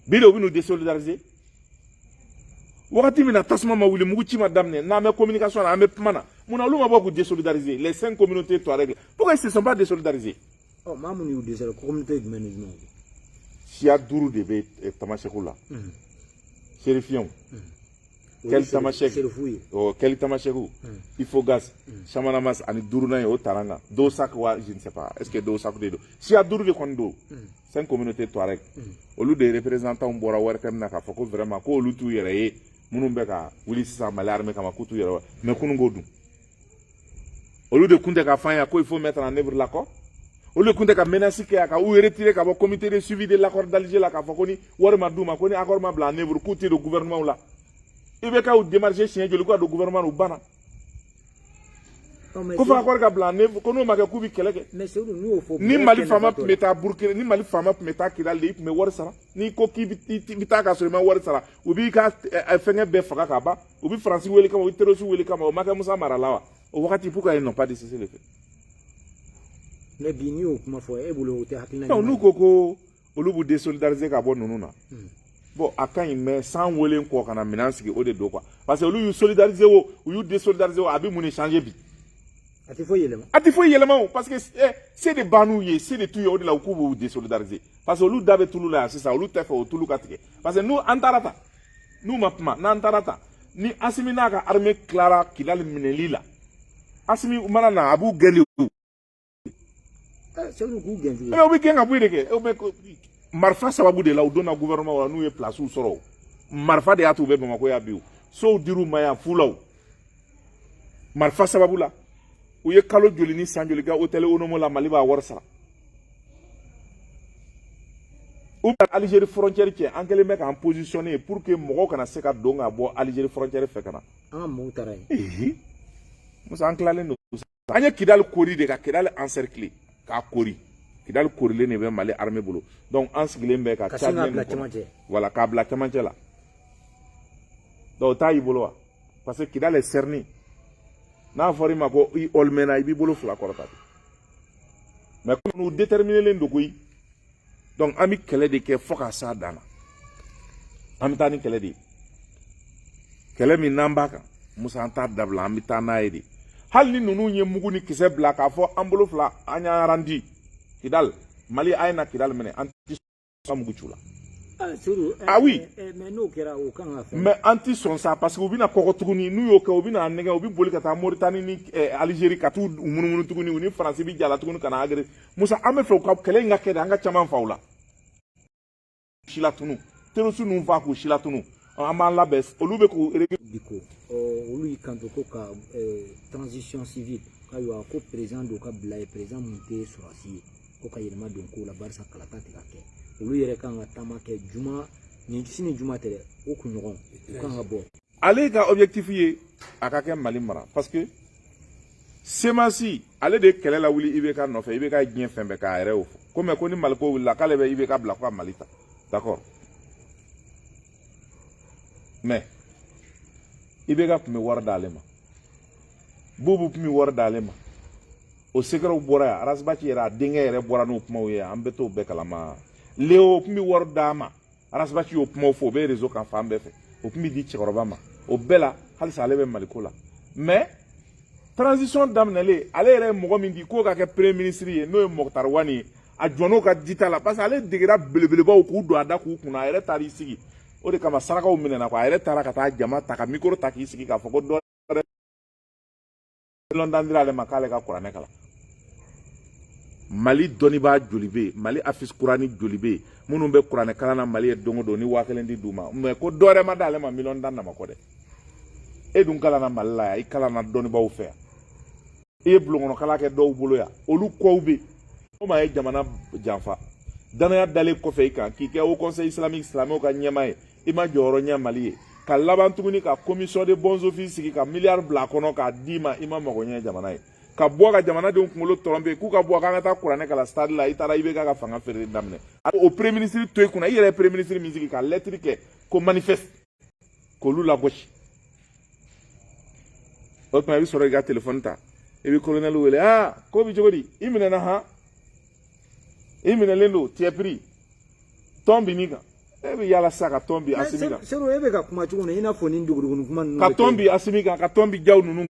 A: Bi de u bɛ n'u désolidariser. Wagati min na tasuma ma wuli, mugu ci ma daminɛ, n'an bɛ communication na, an bɛ kuma na, mun na olu ma bɔ k'u désolidariser? Les cinq communautés Touareg, pourquoi ils se sont pas désolidarisés?
B: Ɔ, maa minnu y'u désolidariser, communauté jumɛn ni jumɛn?
A: Siya duuru de bɛ Tamasɛkiw la: Serifiyɛnw, Kɛli Tamasɛki,
B: Serifu ye.
A: Ɔ, Kɛli Tamasɛkiw, Ifogas, Chamanamas ani duurunan ye o taara kan Dosak wa, je ne sais pas, est ce que Dosak de don. Siya duuru de kɔni don, cinq communautés Touareg. Olu de représentants bɔra wɛrɛ na k'a fɔ ko vraiment ko olu t'u yɛrɛ ye minnu bɛ ka wuli sisan Mali armée kama, k'u t'u yɛrɛ. Mais kunun k'o dun, olu de kun tɛ ka f'an ye ko il faut mettre en œuvre l'accord. Olu de kun tɛ ka menace kɛ yan ka u retirer ka bɔ comité de suivi de l'accord d'Alger la, k'a fɔ ko ni wari ma d'u ma, ko ni accord ma bila en œuvre, k'u tɛ don gouvernement la. I bɛ k'u démarcher siɲɛ joli ko ka don gouvernement na, u banna ko fo accord ka bila en œuvre, ko n'o ma kɛ k'u bɛ kɛlɛ kɛ.
B: Mais Seydou, n'u y'o fɔ
A: Ni Mali faama tun bɛ taa Burukina, ni Mali faama tun bɛ taa Kidali de, i tun bɛ wari sara. N'i ko k'i bɛ taa ka sɔrɔ i ma wari sara, u b'i ka fɛngɛ bɛɛ faga ka ban. U bɛ Faransi wele kama, u bɛ terroriste wele kama. O ma kɛ Musa Mara la wa? O wagati, pourquoi ils n'ont pas de cessez-le-feu?
B: Mais bi n'i y'o kuma fɔ, e bolo o tɛ hakilina?
A: Non, n'u ko ko olu b'u désolidariser ka bɔ ninnu na, bon, a ka ɲi, mais san welen kɔ ka na minɛn sigi, o de don quoi. Parce que olu y'u solidariser o, u y'u désolidariser o, a bɛ mun de changer bi?
B: A tɛ foyi yɛlɛma.
A: A tɛ foyi yɛlɛma o, parce que se de b'an ye, se de t'u ye. O de la u k'u b'u désolidariser, parce que olu da bɛ tulu la yan sisan, olu tɛ fɛ o tulu ka tigɛ. Parce que n'u an taara ta, n'u ma kuma, n'an taara ta ni Asimi n'a ka armée tilara Kidali minɛli la, Asimi mana na, a b'u gɛn de.
B: Seydou, k'u gɛn cogo?
A: Mais u bɛ gɛn ka bɔ yen de kɛ. Bɛ marifa sababu de la u donna gouvernement la, n'u ye place sɔrɔ, marifa de y'a to u bɛ Bamakɔ yan bi. O sow dir'u ma yan fu la, o marifa sababu la. U ye kalo joli ni san joli kɛ hôtel Onomo la, Mali b'a wari sara. U bɛ Algérie frontière cɛ, an kɛlen bɛ k'an positionner pour que mɔgɔw kana se ka don ka bɔ Algérie frontière fɛ ka na.
B: An ka mɔgɔw taara yen.
A: Musa, an tilalen don. An ye Kidali kori de, ka Kidali encercler k'a kori. Kidali korilen de bɛ Mali armée bolo. Donc an sigilen bɛ ka
B: Ka sin k'a bila cɛmancɛ.
A: Voilà, k'a bila cɛmancɛ la. Donc o t'a y'i bolo wa? Parce que Kidali est cerné. N'a fɔra i ma ko i ɔlimɛna, i b'i bolo fila kɔrɔta. Mais comme u déterminélen don koyi, donc an bɛ kɛlɛ de kɛ fo ka s'a dan na. An bɛ taa ni kɛlɛ de ye, kɛlɛ min n'an b'a kan, Musa, an t'a dabila, an bɛ taa n'a ye de. Hali ni ninnu ye mugu ni kisɛ bila k'a fɔ an bolo fila, an y'an randi Kidali, Mali a ye na Kidali minɛ, an ti sɔn mugu ci u la.
B: Ah
A: oui.
B: Mais n'o kɛra, o kan ka fɛn.
A: Mais an ti sɔn sa, parce que u bɛna kɔgɔ tuguni. N'u y'o kɛ, u bɛna nɛgɛ, u bɛ boli ka taa Moritani ni Algérie ka t'u munumunu tuguni, u ni Faransi bɛ jala tuguni ka na agresser. Musa, an bɛ fɛ u ka kɛlɛ in ka kɛ de, an ka caman fa u la. Silatunu terroriste ninnu fa k'u silatunu, an b'an labɛn, olu bɛ k'u
B: Biko, olu y'i kanto ko ka transition civile, ayiwa, ko président dɔ ka bila ye, président mun tɛ sɔrɔsi ye, ko ka yɛlɛma don ko la, barisa kalata tɛ ka kɛ. Olu yɛrɛ kan ka taama kɛ juma nin, sini juma tɛ dɛ, o kunɲɔgɔn u kan ka bɔ.
A: Ale ka objectif ye a ka kɛ Mali mara, parce que CMAS, ale de ye kɛlɛ lawuli IBK nɔfɛ. IBK ye diɲɛ fɛn bɛɛ k'a yɛrɛ y'o fɔ ko mais ko ni Mali ko wulila, k'ale bɛ IBK bila ko ka Mali ta. D'accord, mais IBK tun bɛ wari d'ale ma, Bubu tun bɛ wari d'ale ma. O secretw bɔra yan. Ras Bath yɛrɛ, a denkɛ yɛrɛ bɔra n'o kumaw ye, an bɛɛ t'o bɛɛ kalama. Leo tun bɛ wari d'a ma, Ras Bath y'o kumaw fɔ, o bɛ réseau kan fan bɛɛ fɛ. O tun bɛ di cɛkɔrɔba ma. O bɛɛ la, halisa ale bɛ Maliko la. Mais transition daminɛlen, ale yɛrɛ ye mɔgɔ min di k'o ka kɛ premier ministre ye, n'o ye Moctar Ouane ye, a jɔn'o ka jita la, parce que ale degera belebelebaw k'u don a da k'u kunna. A yɛrɛ taar'i sigi, o de kama sarakaw minɛna quoi. A yɛrɛ taara ka taa jama ta ka micro ta k'i sigi k'a fɔ ko dɔ lɔn dira ale ma k'ale ka kuranɛ kalan. Mali dɔnnibaa joli bɛ yen? Mali hafiz kurani joli bɛ yen minnu bɛ kuranɛ kalan na Mali ye don o don ni 1000 di d'u ma? Mais ko dɔ wɛrɛ ma d'ale ma 10 000 000 nama kɔ dɛ. E dun kalanna Mali la yan, i kalanna dɔnnibaaw fɛ yan, i ye bulonkɔnɔkalan kɛ dɔw bolo yan, olu kɔw bɛ o maa ye jamana janfa. Danaya dalen kɔfɛ i kan k'i kɛ Haut Conseil islamique, silamɛw ka ɲɛmaa ye, i ma jɔyɔrɔ ɲɛ Mali ye, ka laban tuguni ka commission de bons offices sigi ka miliyari bila a kɔnɔ k'a d'i ma, i ma mago ɲɛ jamana ye, ka bɔ ka jamanadenw kunkolo tromper k'u ka bɔ k'an ka taa kuranɛ kalan stade la. I taara i bɛ k'a ka fanga feere daminɛ, o premier ministre to i kunna, i yɛrɛ ye premier ministre min sigi ka lettre kɛ ko manifeste k'olu lagosi. O tuma i bɛ sɔrɔ k'i ka telefɔni ta, i bɛ colonel wele: "Aa, ko bɛ cogo di? I minɛna han, i minɛlen don, tu es pris, tɔn bin kan." E bɛ yaala sisan ka tɔn bin Asimi kan.
B: Seru, e bɛ ka kuma cogo min na, i n'a fɔ nin duguduguni kuma ninnu.
A: Ka tɔn bin Asimi kan, ka tɔn bin Jaw ninnu kan,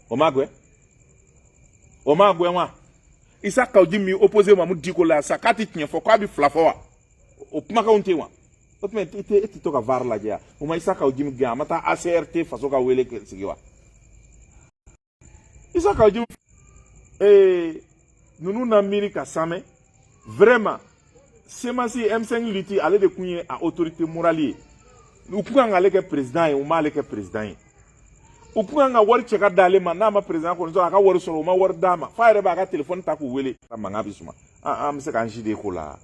A: o ma gwɛ, o ma gwɛ wa? Isa Kawu Jim min opposé Mamu Diko la sa, k'a tɛ tiɲɛ fɔ, k'a bɛ fila fɔ wa? O kumakanw tɛ wa? O tuma e tɛ to ka VAR lajɛ wa? O ma Isa Kawu Jim gɛn, a ma taa ACRT faso ka wele sigi wa? Isa Kawu Jim ninnu na miiri ka samɛ vraiment. CMAS M5 lutte, ale de kun ye a autorité morale ye. U kun kan k'ale kɛ président ye, u m'ale kɛ président ye. U kun kan ka wari cɛ ka d'ale ma, n'a ma président kɔni sɔrɔ, a ka wari sɔrɔ, u ma wari d'a ma, f'a yɛrɛ b'a ka téléphone ta k'u wele. Mankan bɛ suma, an bɛ se k'an si de ko la.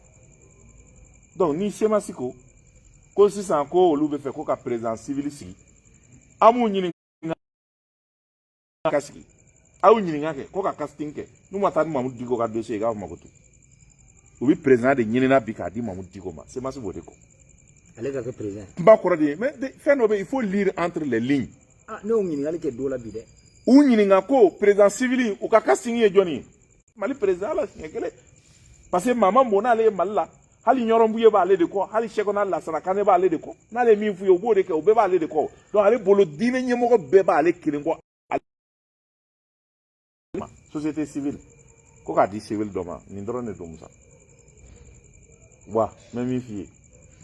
A: Donc ni CMAS ko sisan ko olu bɛ fɛ ko ka président civil sigi, an b'u ɲininka ka sigi, aw ɲininka kɛ ko ka casting kɛ, n'u ma taa ni Mamudu Diko ka dossier ye, k'a fɔ ma ko to, u bɛ président de ɲinina bi k'a di Mamudu Diko ma. CMAS b'o de kɔ.
B: Ale ka kɛ président.
A: Kuma kɔrɔ de ye, mais fɛn dɔ bɛ yen, il faut lire entre les lignes.
B: Ah, ne y'o ɲininkali kɛ dɔ la bi dɛ.
A: U ɲininka ko président civil, u ka casting ye jɔnni ye Mali président la siɲɛ kelen? Parce que maa ma bon n'ale ye Mali la, hali Ɲɔrɔnbuye b'ale de kɔ, hali Sɛkɔna Lasana Kane b'ale de kɔ. N'ale ye min f'u ye, u b'o de kɛ, u bɛɛ b'ale de kɔ. Donc ale bolo, diinɛ ɲɛmɔgɔ bɛɛ b'ale kelen kɔ. Société civile ko k'a di civil dɔ ma, nin dɔrɔn de don. Musa wa, n bɛ min f'i ye,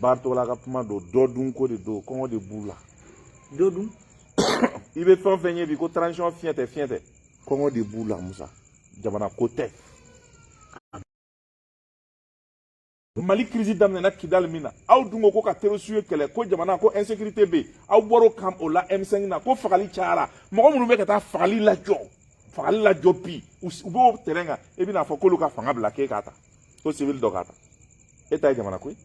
A: Baaritola ka kuma don, dɔ dun ko de don, kɔngɔ de b'u la.
B: Dɔ dun.
A: I bɛ fɛn o fɛn ye bi ko transition fiɲɛ tɛ, fiɲɛ tɛ, kɔngɔ de b'u la. Musa, jamana ko tɛ. Mali crise daminɛna Kidali min na, aw dun ko ka terroriste ye kɛlɛ, ko jamana ko insécurité bɛ yen, aw bɔr'o kan o la M5 na, ko fagali cayara, mɔgɔ minnu bɛ ka taa fagali lajɔ bi, u b'o terrain kan, e bɛna fɔ k'olu ka fanga bila k'e k'a ta, ko civil dɔ k'a ta, e ta ye jamana ko ye?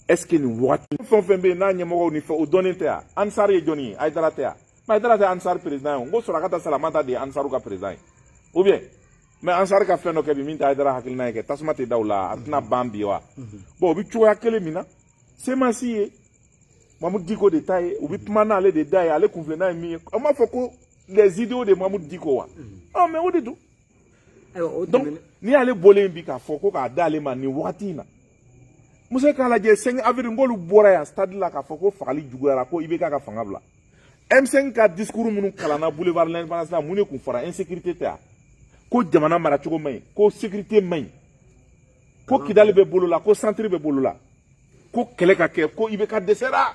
A: Est ce que nin wagati fɛn o fɛn bɛ yen n'a ɲɛmɔgɔw ni fɛn, o dɔnnen tɛ yan? Ansar ye jɔnni ye? Hayidara tɛ yan? Mais Hayidara tɛ Ansar président ye o. N ko Surakata Salamata de ye Ansaru ka président ye, ou bien? Mais Ansar ka fɛn dɔ kɛ bi min tɛ Hayidara hakilina ye kɛ, tasuma tɛ da o la, a tɛna ban bi wa? Bon, o bɛ cogoya kelen min na, CMAS ye Mamudu Diko de ta ye, u bɛ kuma n'ale de da ye, ale kunfilenna ye min ye, an b'a fɔ ko les idéaux de Mamudu Diko wa? Ɔ, mais o de don. Donc n'i y'ale bɔlen bi k'a fɔ ko k'a d'ale ma nin wagati in na, Musa, k'a lajɛ 5 avril, n k'olu bɔra yan stade la k'a fɔ ko fagali juguyara, ko IBK ka fanga bila. M5 ka discours minnu kalanna boulevard l'Indépendance la, mun de kun fɔra? Insécurité tɛ wa? Ko jamana maracogo man ɲi, ko sécurité man ɲi, ko Kidali bɛ bolo la, ko centre bɛ bolo la, ko kɛlɛ ka kɛ, ko IBK dɛsɛra,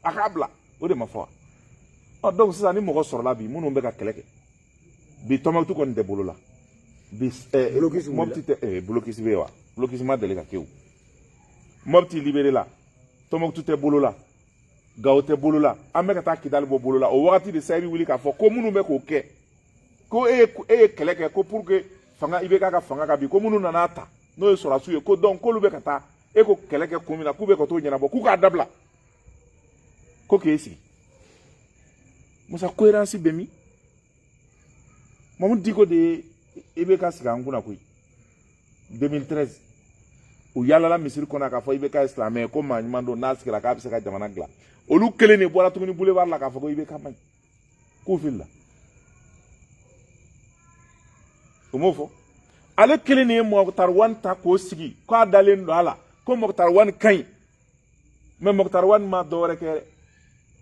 A: a k'a bila. O de ma fɔ wa? Ɔ, donc sisan ni mɔgɔ sɔrɔla bi minnu bɛ ka kɛlɛ kɛ bi, Tɔnbukutu kɔni tɛ bolo la bi, Mɔpiti tɛ, blocus bɛ yen wa? Blocus ma deli ka kɛ o. Mɔpiti libéré la, Tɔnbukutu tɛ bolo la, Gawo tɛ bolo la, an bɛ ka taa Kidali bɔ bolo la. O wagati de sa, i bɛ wuli k'a fɔ ko minnu bɛ k'o kɛ, ko e ye kɛlɛ kɛ ko pour que fanga IBK ka fanga ka bin, ko minnu nana ta n'o ye sɔrɔdasiw ye, ko donc k'olu bɛ ka taa e ko kɛlɛ kɛ kun min na, k'u bɛ ka t'o ɲɛnabɔ, k'u k'a dabila, ko k'e sigi. Musa, cohérence bɛ min? Mamudu Diko de ye IBK sigi an kunna koyi. 2013, u yaalala misiri kɔnɔ k'a fɔ IBK ye silamɛ ye, ko maa ɲuman don, n'a sigira k'a bɛ se ka jamana dilan. Olu kelen de bɔra tuguni boulevard la k'a fɔ ko IBK man ɲi, k'u filila. U m'o fɔ? Ale kelen de ye Moctar Ouane ta k'o sigi, k'a dalen don a la ko Moctar Ouane ka ɲi. Mais Moctar Ouane ma dɔwɛrɛ kɛ dɛ,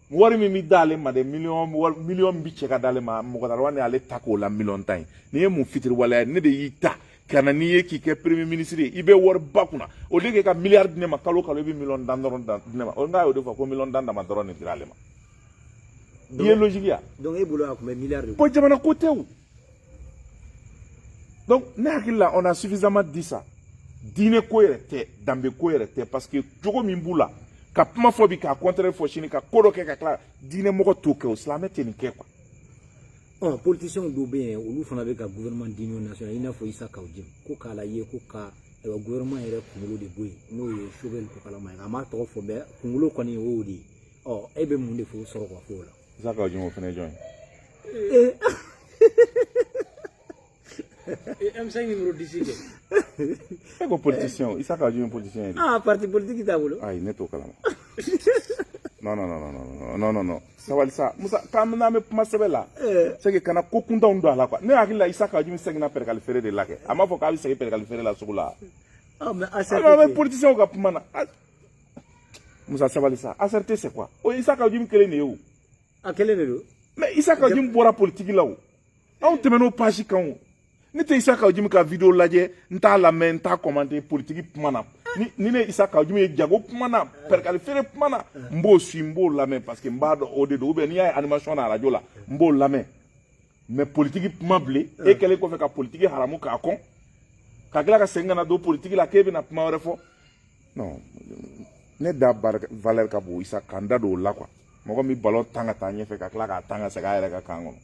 A: wari min bɛ d'ale ma dɛ, miliyɔn min bɛ cɛ ka d'ale ma, Moctar Ouane y'ale ta k'o la miliyɔn 10 ye. Nin ye mun fitiriwaleya ye? Ne de y'i ta ka na n'i ye k'i kɛ premier ministre ye, i bɛ wari ba kunna, au lieu k'e ka miliyari di ne ma kalo kalo, i bɛ miliyɔn 10 dɔrɔn di ne ma. O n'a y'o de fɔ ko miliyɔn 10 dama dɔrɔn de dira ale ma. I ye logique ya?
B: Donc e bolo a tun bɛ miliyari de.
A: Bon, jamana ko tɛ o. Donc ne hakili la, on a suffisamment dit ça. Diinɛ ko yɛrɛ tɛ, danbe ko yɛrɛ tɛ, parce que jogo min b'u la, Ka kuma fɔ bi, k'a contraire fɔ sini, ka ko dɔ kɛ ka tila. Diinɛ mɔgɔ t'o kɛ, o silamɛ tɛ nin kɛ quoi.
B: Ɔ, politiciens dɔw bɛ yen, olu fana bɛ ka gouvernement d'union nationale, i n'a fɔ Issa Kaou Djim, ko k'a la ye ko ka, ayiwa, gouvernement yɛrɛ kunkolo de bɔ yen, n'o ye Choguel Kokalla Maïga. A m'a tɔgɔ fɔ, mais kunkolo kɔni, o y'o de ye. Ɔ, e bɛ mun de fɔ sɔrɔ ka fɔ o la?
A: Issa Kaou Djim, o fana ye jɔn ye?
C: M5 numéro 10 kɛ.
A: E ko politicien, Issa Kaou Djim ye politicien ye de.
B: Ah, parti politique t'a bolo.
A: Ayi, ne t'o kalama. Non, non, non, non, non, non, non, non, sabali sa Musa, k'an n'an bɛ kuma sɛbɛ la, c'est que kana ko kuntanw don a la quoi. Ne hakili la, Issa Kaou Djim seginna pɛrɛkali feere de la kɛ. A m'a fɔ k'a bɛ segin pɛrɛkali feere la sugu la.
B: Ah, mais
A: Alors, an bɛ politiciens ka kuma na. Ah, Musa, sabali sa. ACRT, c'est quoi? O ye Issa Kaou Djim kelen de ye o.
B: A kelen de don.
A: Mais Issa Kaou Djim bɔra politique la o. Anw tɛmɛn'o page kan o. Ne tɛ Issa Kaou Djim ka vidéo lajɛ, n t'a lamɛn, n t'a commenter politique kuma na. Ni ne Issa Kaou Djim ye jago kuma na, pɛrɛkali feere kuma na, n b'o suit, n b'o lamɛn, parce que n b'a dɔn o de don. Ou bien n'i y'a ye animation na radio la, n b'o lamɛn. Mais politique kuma bilen, e kɛlen kɔfɛ ka politique haramu k'a kɔn, ka tila ka segin ka na don politique la k'e bɛna kuma wɛrɛ fɔ. Non, ne da barika valeur ka bon Issa k'an da don o la quoi. Mɔgɔ min ballon tan ka taa ɲɛfɛ, ka tila k'a tan ka segin a yɛrɛ ka kan kɔnɔ.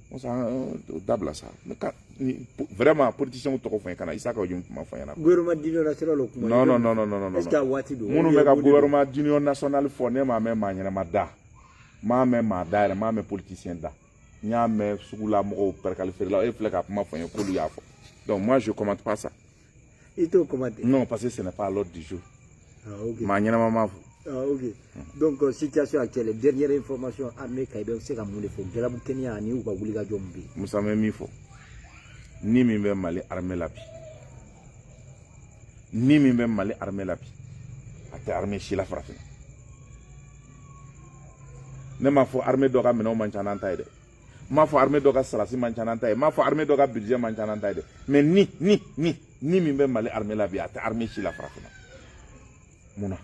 A: Musa, o dabila sa. Ne ka ni vraiment politiciens tɔgɔ fɔ n ye, ka na Issa Kaou Djim kuma fɔ n ɲɛna.
B: Gouvernement d'union nationale, o kuma.
A: Non, non, non, non, non, non.
B: Est ce que a waati don?
A: Minnu bɛ ka gouvernement d'union nationale fɔ, ne m'a mɛn maa ɲɛnama da, n m'a mɛn maa da yɛrɛ, n m'a mɛn politicien da. N y'a mɛn sugula mɔgɔw, pɛrɛkali feerelaw. E filɛ ka kuma fɔ n ye k'olu y'a fɔ, donc moi je commente pas ça.
B: I t'o commenter?
A: Non, parce que ce n'est pas à l'ordre du jour.
B: Ah, ok.
A: Maa ɲɛnama m'a fɔ.
B: Ah, ok. Donc, situation actuelle, dernière information, armée kan, i bɛ se ka mun de fɔ? Galabu Kɛnɛya ani u ka wulikajɔ min bɛ yen.
A: Musa, bɛ min fɔ, ni min bɛ Mali armée la bi, ni min bɛ Mali armée la bi, a tɛ armée si la farafinna. Ne m'a fɔ armée dɔ ka minɛnw man ca n'an ta ye dɛ, n m'a fɔ armée dɔ ka sarasi man ca n'an ta ye, n m'a fɔ armée dɔ ka budget man ca n'an ta ye dɛ, mais ni min bɛ Mali armée la bi, a tɛ armée si la farafinna. Mun na?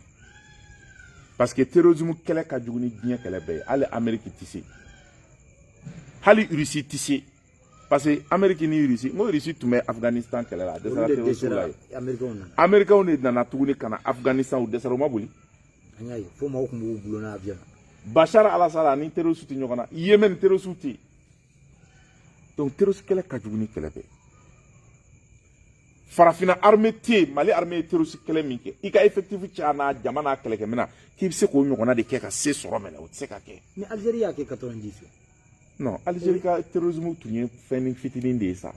A: Parce que terrorisme kɛlɛ ka jugu ni diɲɛ kɛlɛ bɛɛ ye. Hali Amérique tɛ se, hali Russie tɛ se, parce que Amérique ni Russie, n ko Russie tun bɛ Afghanistan kɛlɛ la, a dɛsɛra
B: Olu de
A: terrorisme la
B: dɛsɛra
A: yen.
B: Américains nana.
A: Américains de nana tuguni ka na Afghanistan, u dɛsɛra, u ma boli.
B: An y'a ye fo maaw tun b'u bulon na avion na.
A: Bashar al-Assad ani terroriste tɛ ɲɔgɔn na, Yemen terroriste tɛ yen. Donc terroriste kɛlɛ ka jugu ni kɛlɛ bɛɛ. Farafinna armée tɛ yen, Mali armée ye terroriste kɛlɛ min kɛ, i ka effectif caya n'a jama n'a kɛlɛkɛminɛn, k'i bɛ se k'o ɲɔgɔnna de kɛ ka se sɔrɔ mɛnɛ, o tɛ se ka kɛ.
B: Ni Algérie y'a kɛ 90.
A: Non, Algérie ka terrorisme tun ye fɛn fitinin de ye sa.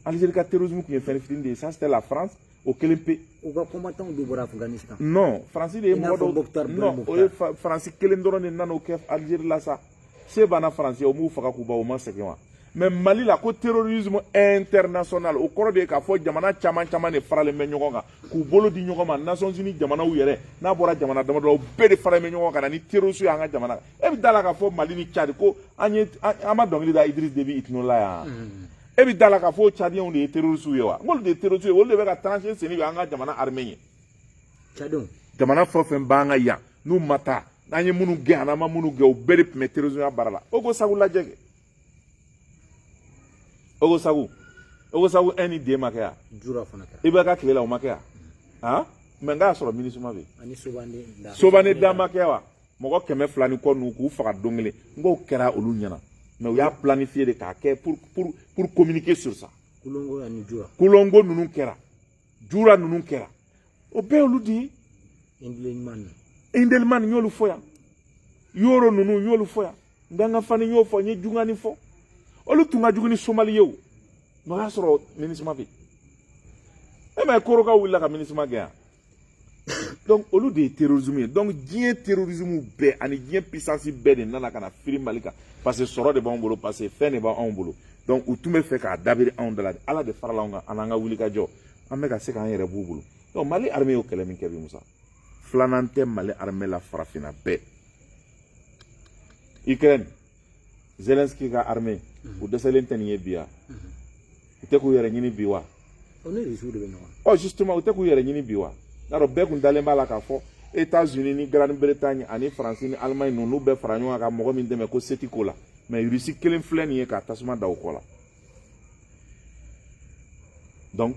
A: Algérie ka terrorisme tun ye fɛn fitinin de ye. Ça, c'était la France o kelen pe.
B: U ka combattants dɔ bɔra Afghanistan.
A: Non, Faransi de ye
B: I n'a
A: mɔgɔ
B: fɔ
A: dɔw
B: Mokhtar
A: non,
B: Belmokhtar.
A: o ye Faransi kelen dɔrɔn de nana o kɛ Algérie la sa. Se banna Faransi ye, o m'u faga k'u ban, o ma segin wa? Mais Mali la, ko terrorisme international, o kɔrɔ de ye k'a fɔ jamana caman caman de faralen bɛ ɲɔgɔn kan k'u bolo di ɲɔgɔn ma. Nations Unies jamanaw yɛrɛ n'a bɔra jamana damadɔ, o bɛɛ de faralen bɛ ɲɔgɔn kan na ni terroriste y'an ka jamana. E bɛ da la k'a fɔ Mali ni Tchad ko an ye an ma dɔnkili da Idriss Déby Itno la yan. E bɛ da la k'a fɔ Tchadiens de ye terroriste ye wa? N k'olu de ye terroriste ye, olu de bɛ ka tranchée senni bɛ an ka jamana armée ɲɛ.
B: Tchadiens.
A: Jamana fɛn o fɛn b'an ka yan, n'u ma taa, n'an ye minnu gɛn ani an ma minnu gɛn, o bɛɛ de tun bɛ terrorisme baara la. O ko sagu lajɛ kɛ, o ko sagu 1 ni 2 ma kɛ yan.
B: Jura fana kɛra.
A: I bɛ ka tile la, o ma kɛ yan. Han, mɛ n k'a sɔrɔ MINUSMA bɛ yen.
B: Ani Sobane da.
A: Sobane da ma kɛ wa? Mɔgɔ 200 ni kɔ ninnu k'u faga don kelen, n k'o kɛra olu ɲɛna, mais u y'a planifié de k'a kɛ pour communiquer sur ça.
B: Kulongo ani Jura.
A: Kulongo ninnu kɛra, Jura ninnu kɛra, o bɛɛ olu de ye.
B: Indelimane.
A: Indelimane, n y'olu fɔ yan. Yoro ninnu, n y'olu fɔ yan. Nganga fani, n y'o fɔ, n ye Jungani fɔ. Olu tun ka jugu ni Somali ye o, mais o y'a sɔrɔ MINUSMA bɛ yen. E ma ye, Korokaw wulila ka MINUSMA gɛn yan. Donc olu de ye terrorisme ye. Donc diɲɛ terrorisme bɛɛ ani diɲɛ puissance bɛɛ de nana ka na firi Mali kan, parce que sɔrɔ de b'anw bolo, parce que fɛn de b'anw bolo. Donc u tun bɛ fɛ k'a dabiri anw da la. Ala de farala anw kan, an n'an ka wulikajɔ, an bɛ ka se k'an yɛrɛ b'u bolo. Donc Mali armée y'o kɛlɛ min kɛ bi, Musa, filanan tɛ Mali armée la farafinna bɛɛ. Ukraine, Zelensky ka armée, u dɛsɛlen tɛ nin ye bi wa? U tɛ k'u yɛrɛ ɲini bi wa?
B: O ni Rusiw de bɛ ɲɔgɔn na.
A: Ɔ, justement, u tɛ k'u yɛrɛ ɲini bi wa? N'a dɔn bɛɛ kun dalen b'a la k'a fɔ États-Unis ni Grande-Bretagne ani France ni Allemagne ninnu bɛɛ fara ɲɔgɔn kan ka mɔgɔ min dɛmɛ ko seti ko la, mais Russie kelen filɛ nin ye k'a tasuma da o kɔ la. Donc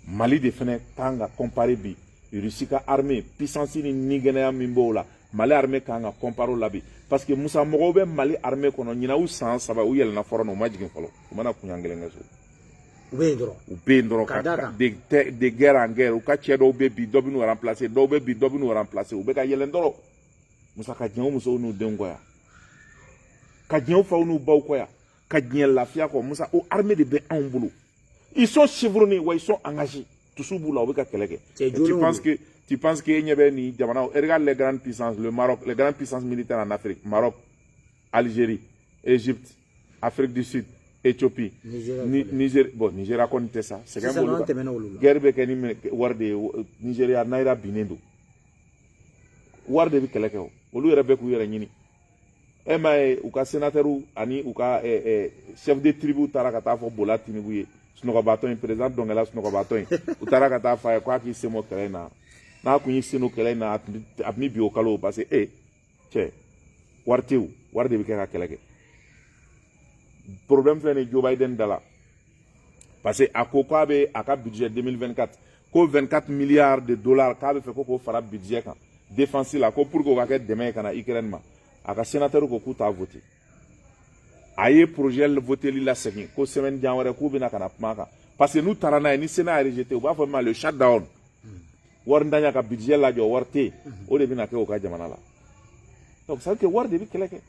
A: Mali de fɛnɛ kan ka comparer bi Russie ka armée puissance ni nigɛnɛya min b'o la, Mali armée kan ka comparer o la bi, parce que Musa, mɔgɔw bɛ Mali armée kɔnɔ ɲinan, u san 3, u yɛlɛnna front na, u ma jigin fɔlɔ, u mana kunɲan kelen kɛ so.
B: U bɛ yen dɔrɔn.
A: U bɛ yen dɔrɔn.
B: Ka d'a kan.
A: De guerre en guerre, u ka cɛ dɔw bɛ bi, dɔ bɛ n'u remplacer, dɔw bɛ bi, dɔ bɛ n'u remplacer, u bɛ ka yɛlɛn dɔrɔn. Musa, ka diɲɛ u musow n'u denw kɔ yan, ka diɲɛ u faw n'u baw kɔ yan, ka diɲɛ lafiya kɔ. Musa, o armée de bɛ anw bolo. Ils sont chevronnés wa, ils sont engagés, dusu b'u la, u bɛ ka kɛlɛ kɛ.
B: Cɛ
A: Tu
B: jolenw.
A: penses que tu penses que e ɲɛ bɛ nin jamanaw, regarde les grandes puissances, le Maroc, les grandes puissances militaires en Afrique: Maroc, Algérie, Égypte, Afrique du Sud, Éthiopie.
B: Nigeria.
A: Ni Niger, bon, Nigeria kɔni tɛ sa, sɛgɛn
B: Sisan
A: b'olu
B: an
A: kan.
B: tɛmɛna olu la.
A: Guerre bɛ kɛ ni wari de ye. Nigeria naira binnen don, wari de bɛ kɛlɛ kɛ. O olu yɛrɛ bɛ k'u yɛrɛ ɲini. E m'a ye, u ka sénateur ani u ka chef de tribu taara ka taa fɔ Bola Tinubu ye, sunɔgɔbaatɔ in, président dɔnkɛla sunɔgɔbaatɔ in, u taara ka taa f'a ye k'a k'i sen bɔ kɛlɛ in na. N'a kun y'i sen don kɛlɛ in na, a tun bɛ bi o kalo, parce que e cɛ, wari tɛ yen, wari de bɛ kɛ ka kɛlɛ kɛ. Problème filɛ nin ye Joe Biden da la, parce que a ko k'a bɛ a ka budget 2024 ko 24 milliards de dollars k'a bɛ fɛ ko k'o fara budget kan défense la, ko pour que o ka kɛ dɛmɛ ye ka na Ukraine ma. A ka sénateur ko k'u t'a voté. A ye projet voteli lasegin ko semaine jan wɛrɛ k'u bɛna ka na kuma a kan, parce que n'u taara n'a ye, ni Sénat y'a rejeté, u b'a fɔ min ma le shutdown, wari ntanya, ka budget lajɔ, wari tɛ yen, o de bɛna kɛ u ka jamana la. Donc ça veut dire que wari de bɛ kɛlɛ kɛ.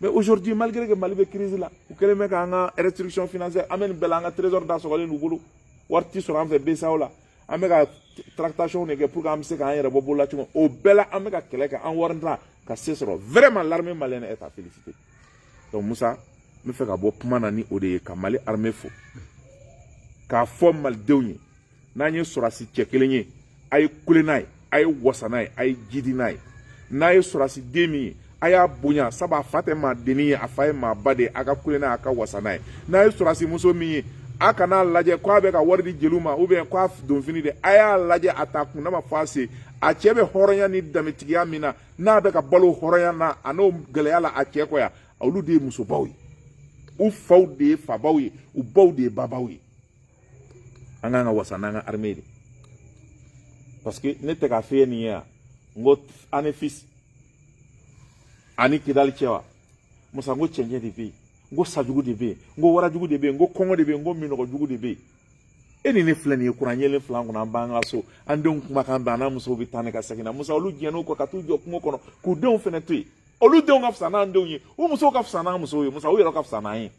A: Mais aujourd'hui, malgré que Mali bɛ crise la, u kɛlen bɛ k'an ka restriction financière, an bɛ nin bɛɛ la, an ka trésor da sɔgɔlen d'u bolo, wari ti sɔrɔ an fɛ BCEAO la, an bɛ ka tractation de kɛ pour que an bɛ se k'an yɛrɛ bɔ bolo la cogo min. O bɛɛ la, an bɛ ka kɛlɛ kɛ, an wari ta ka se sɔrɔ. Vraiment, l'armée malienne est à féliciter. Donc Musa, n bɛ fɛ ka bɔ kuma na ni o de ye, ka Mali armée fo, k'a fɔ malidenw ye, n'an ye sɔrɔdasi cɛ kelen ye, a ye kule n'a ye, a ye wasa n'a ye, a ye jidi n'a ye. N'a ye sɔrɔdasi den min ye, a y'a bonya, sabu a fa tɛ maa dennin ye, a fa ye maaba de ye. A ka kule n'a ye, a ka wasa n'a ye. N'a ye sɔrɔdasi muso min ye, a kana lajɛ k'a bɛ ka wari di jeliw ma ou bien k'a donfini de. A y'a lajɛ a ta kun n'a ma fɔ a se, a cɛ bɛ hɔrɔnya ni danbetigiya min na, n'a bɛ ka balo hɔrɔnya na, a n'o gɛlɛya la a cɛ kɔ yan. Olu de ye musobaw ye, u faw de ye fabaw ye, u baw de ye babaw ye. An kan ka wasa n'an ka armée de, parce que ne tɛ k'a f'e ye nin ye yan, n ko Anefis ani Kidali cɛ wa, Musa, n ko cɛncɛn de bɛ yen, n ko sajugu de bɛ yen, n ko warajugu de bɛ yen, n ko kɔngɔ de bɛ yen, n ko minɔgɔjugu de bɛ yen. E ni ne filɛ nin ye, kuran yelen fila kɔnɔ, an b'an ka so, an denw kumakan bɛn, an n'a musow bɛ taa ne ka segin na. Musa, olu jɛn'o kɔ ka t'u jɔ kungo kɔnɔ k'u denw fɛnɛ to yen. Olu denw ka fisa n'an denw ye, u musow ka fisa n'an musow ye. Musa, u yɛrɛ ka fisa n'an ye.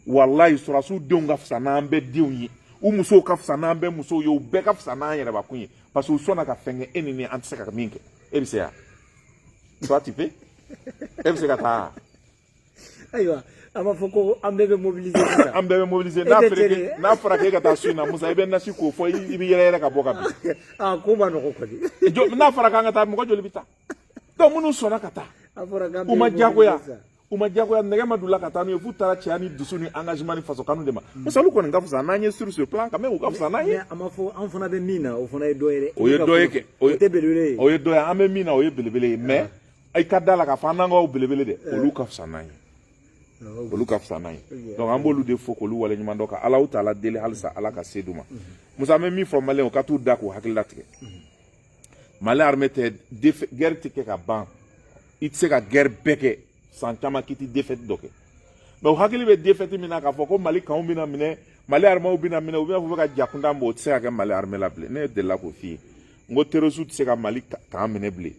A: Walayi, sɔrɔdasiw denw ka fisa n'an bɛɛ denw ye, u musow ka fisa n'an bɛɛ musow ye, u bɛɛ ka fisa n'an yɛrɛbakun ye, parce que u sɔnna ka fɛn kɛ e ni ne an tɛ se ka min kɛ. E bɛ se yan, toi tu peux, e bɛ se ka taa.
C: Ayiwa, an b'a fɔ ko an bɛɛ bɛ mobiliser sisan.
A: An bɛɛ bɛ mobiliser.
C: E
A: N'a
C: tɛ
A: fɔra
C: cɛ
A: k'e
C: de ye.
A: N'a fɔra k'e ka taa su in na, Musa, i bɛ nasi k'o fɔ, i bɛ yɛrɛ yɛrɛ ka bɔ ka bin.
C: Aa, ko ma nɔgɔ kɔni.
A: N'a fɔra k'an ka taa, mɔgɔ joli bɛ taa? Donc minnu sɔnna ka taa,
C: A fɔra k'an
A: u ma
C: bɛɛ bɛ
A: diyagoya
C: mobiliser sisan.
A: U ma diyagoya, nɛgɛ ma d'u la ka taa n'u ye, f'u taara cɛya ni dusu ni engagement ni faso kanu de ma. Musa, olu kɔni ka fisa n'an ye sur ce plan quand même, u ka fisa n'an ye.
C: Mais a ma fɔ an fana bɛ min na, o fana ye dɔ ye dɛ.
A: O ye dɔ ye kɛ.
C: O tɛ belebele ye.
A: O ye dɔ ye. An bɛ min na, o ye belebele ye, mais i ka da la k'a fɔ an n'an ka belebele dɛ, olu ka fisa n'an ye, olu ka fisa n'an ye. Donc an b'olu de fo k'olu waleɲuman dɔn, ka Alahu taala deli halisa, Ala ka se d'u ma. Musa, an bɛ min fɔ maliyɛnw, ka t'u da k'u hakili latigɛ, Mali armée tɛ guerre tɛ kɛ ka ban. I tɛ se ka guerre bɛɛ kɛ san caman k'i tɛ défaite dɔ kɛ. Mais u hakili bɛ défaite min na, k'a fɔ ko Mali kanw bɛna minɛ, Mali armée bɛna minɛ, u bɛna fɔ u bɛ ka ja kuntan bɔ, o tɛ se ka kɛ Mali armée la bilen. Ne delila k'o f'i ye, n ko terroriste tɛ se ka Mali kan minɛ bilen,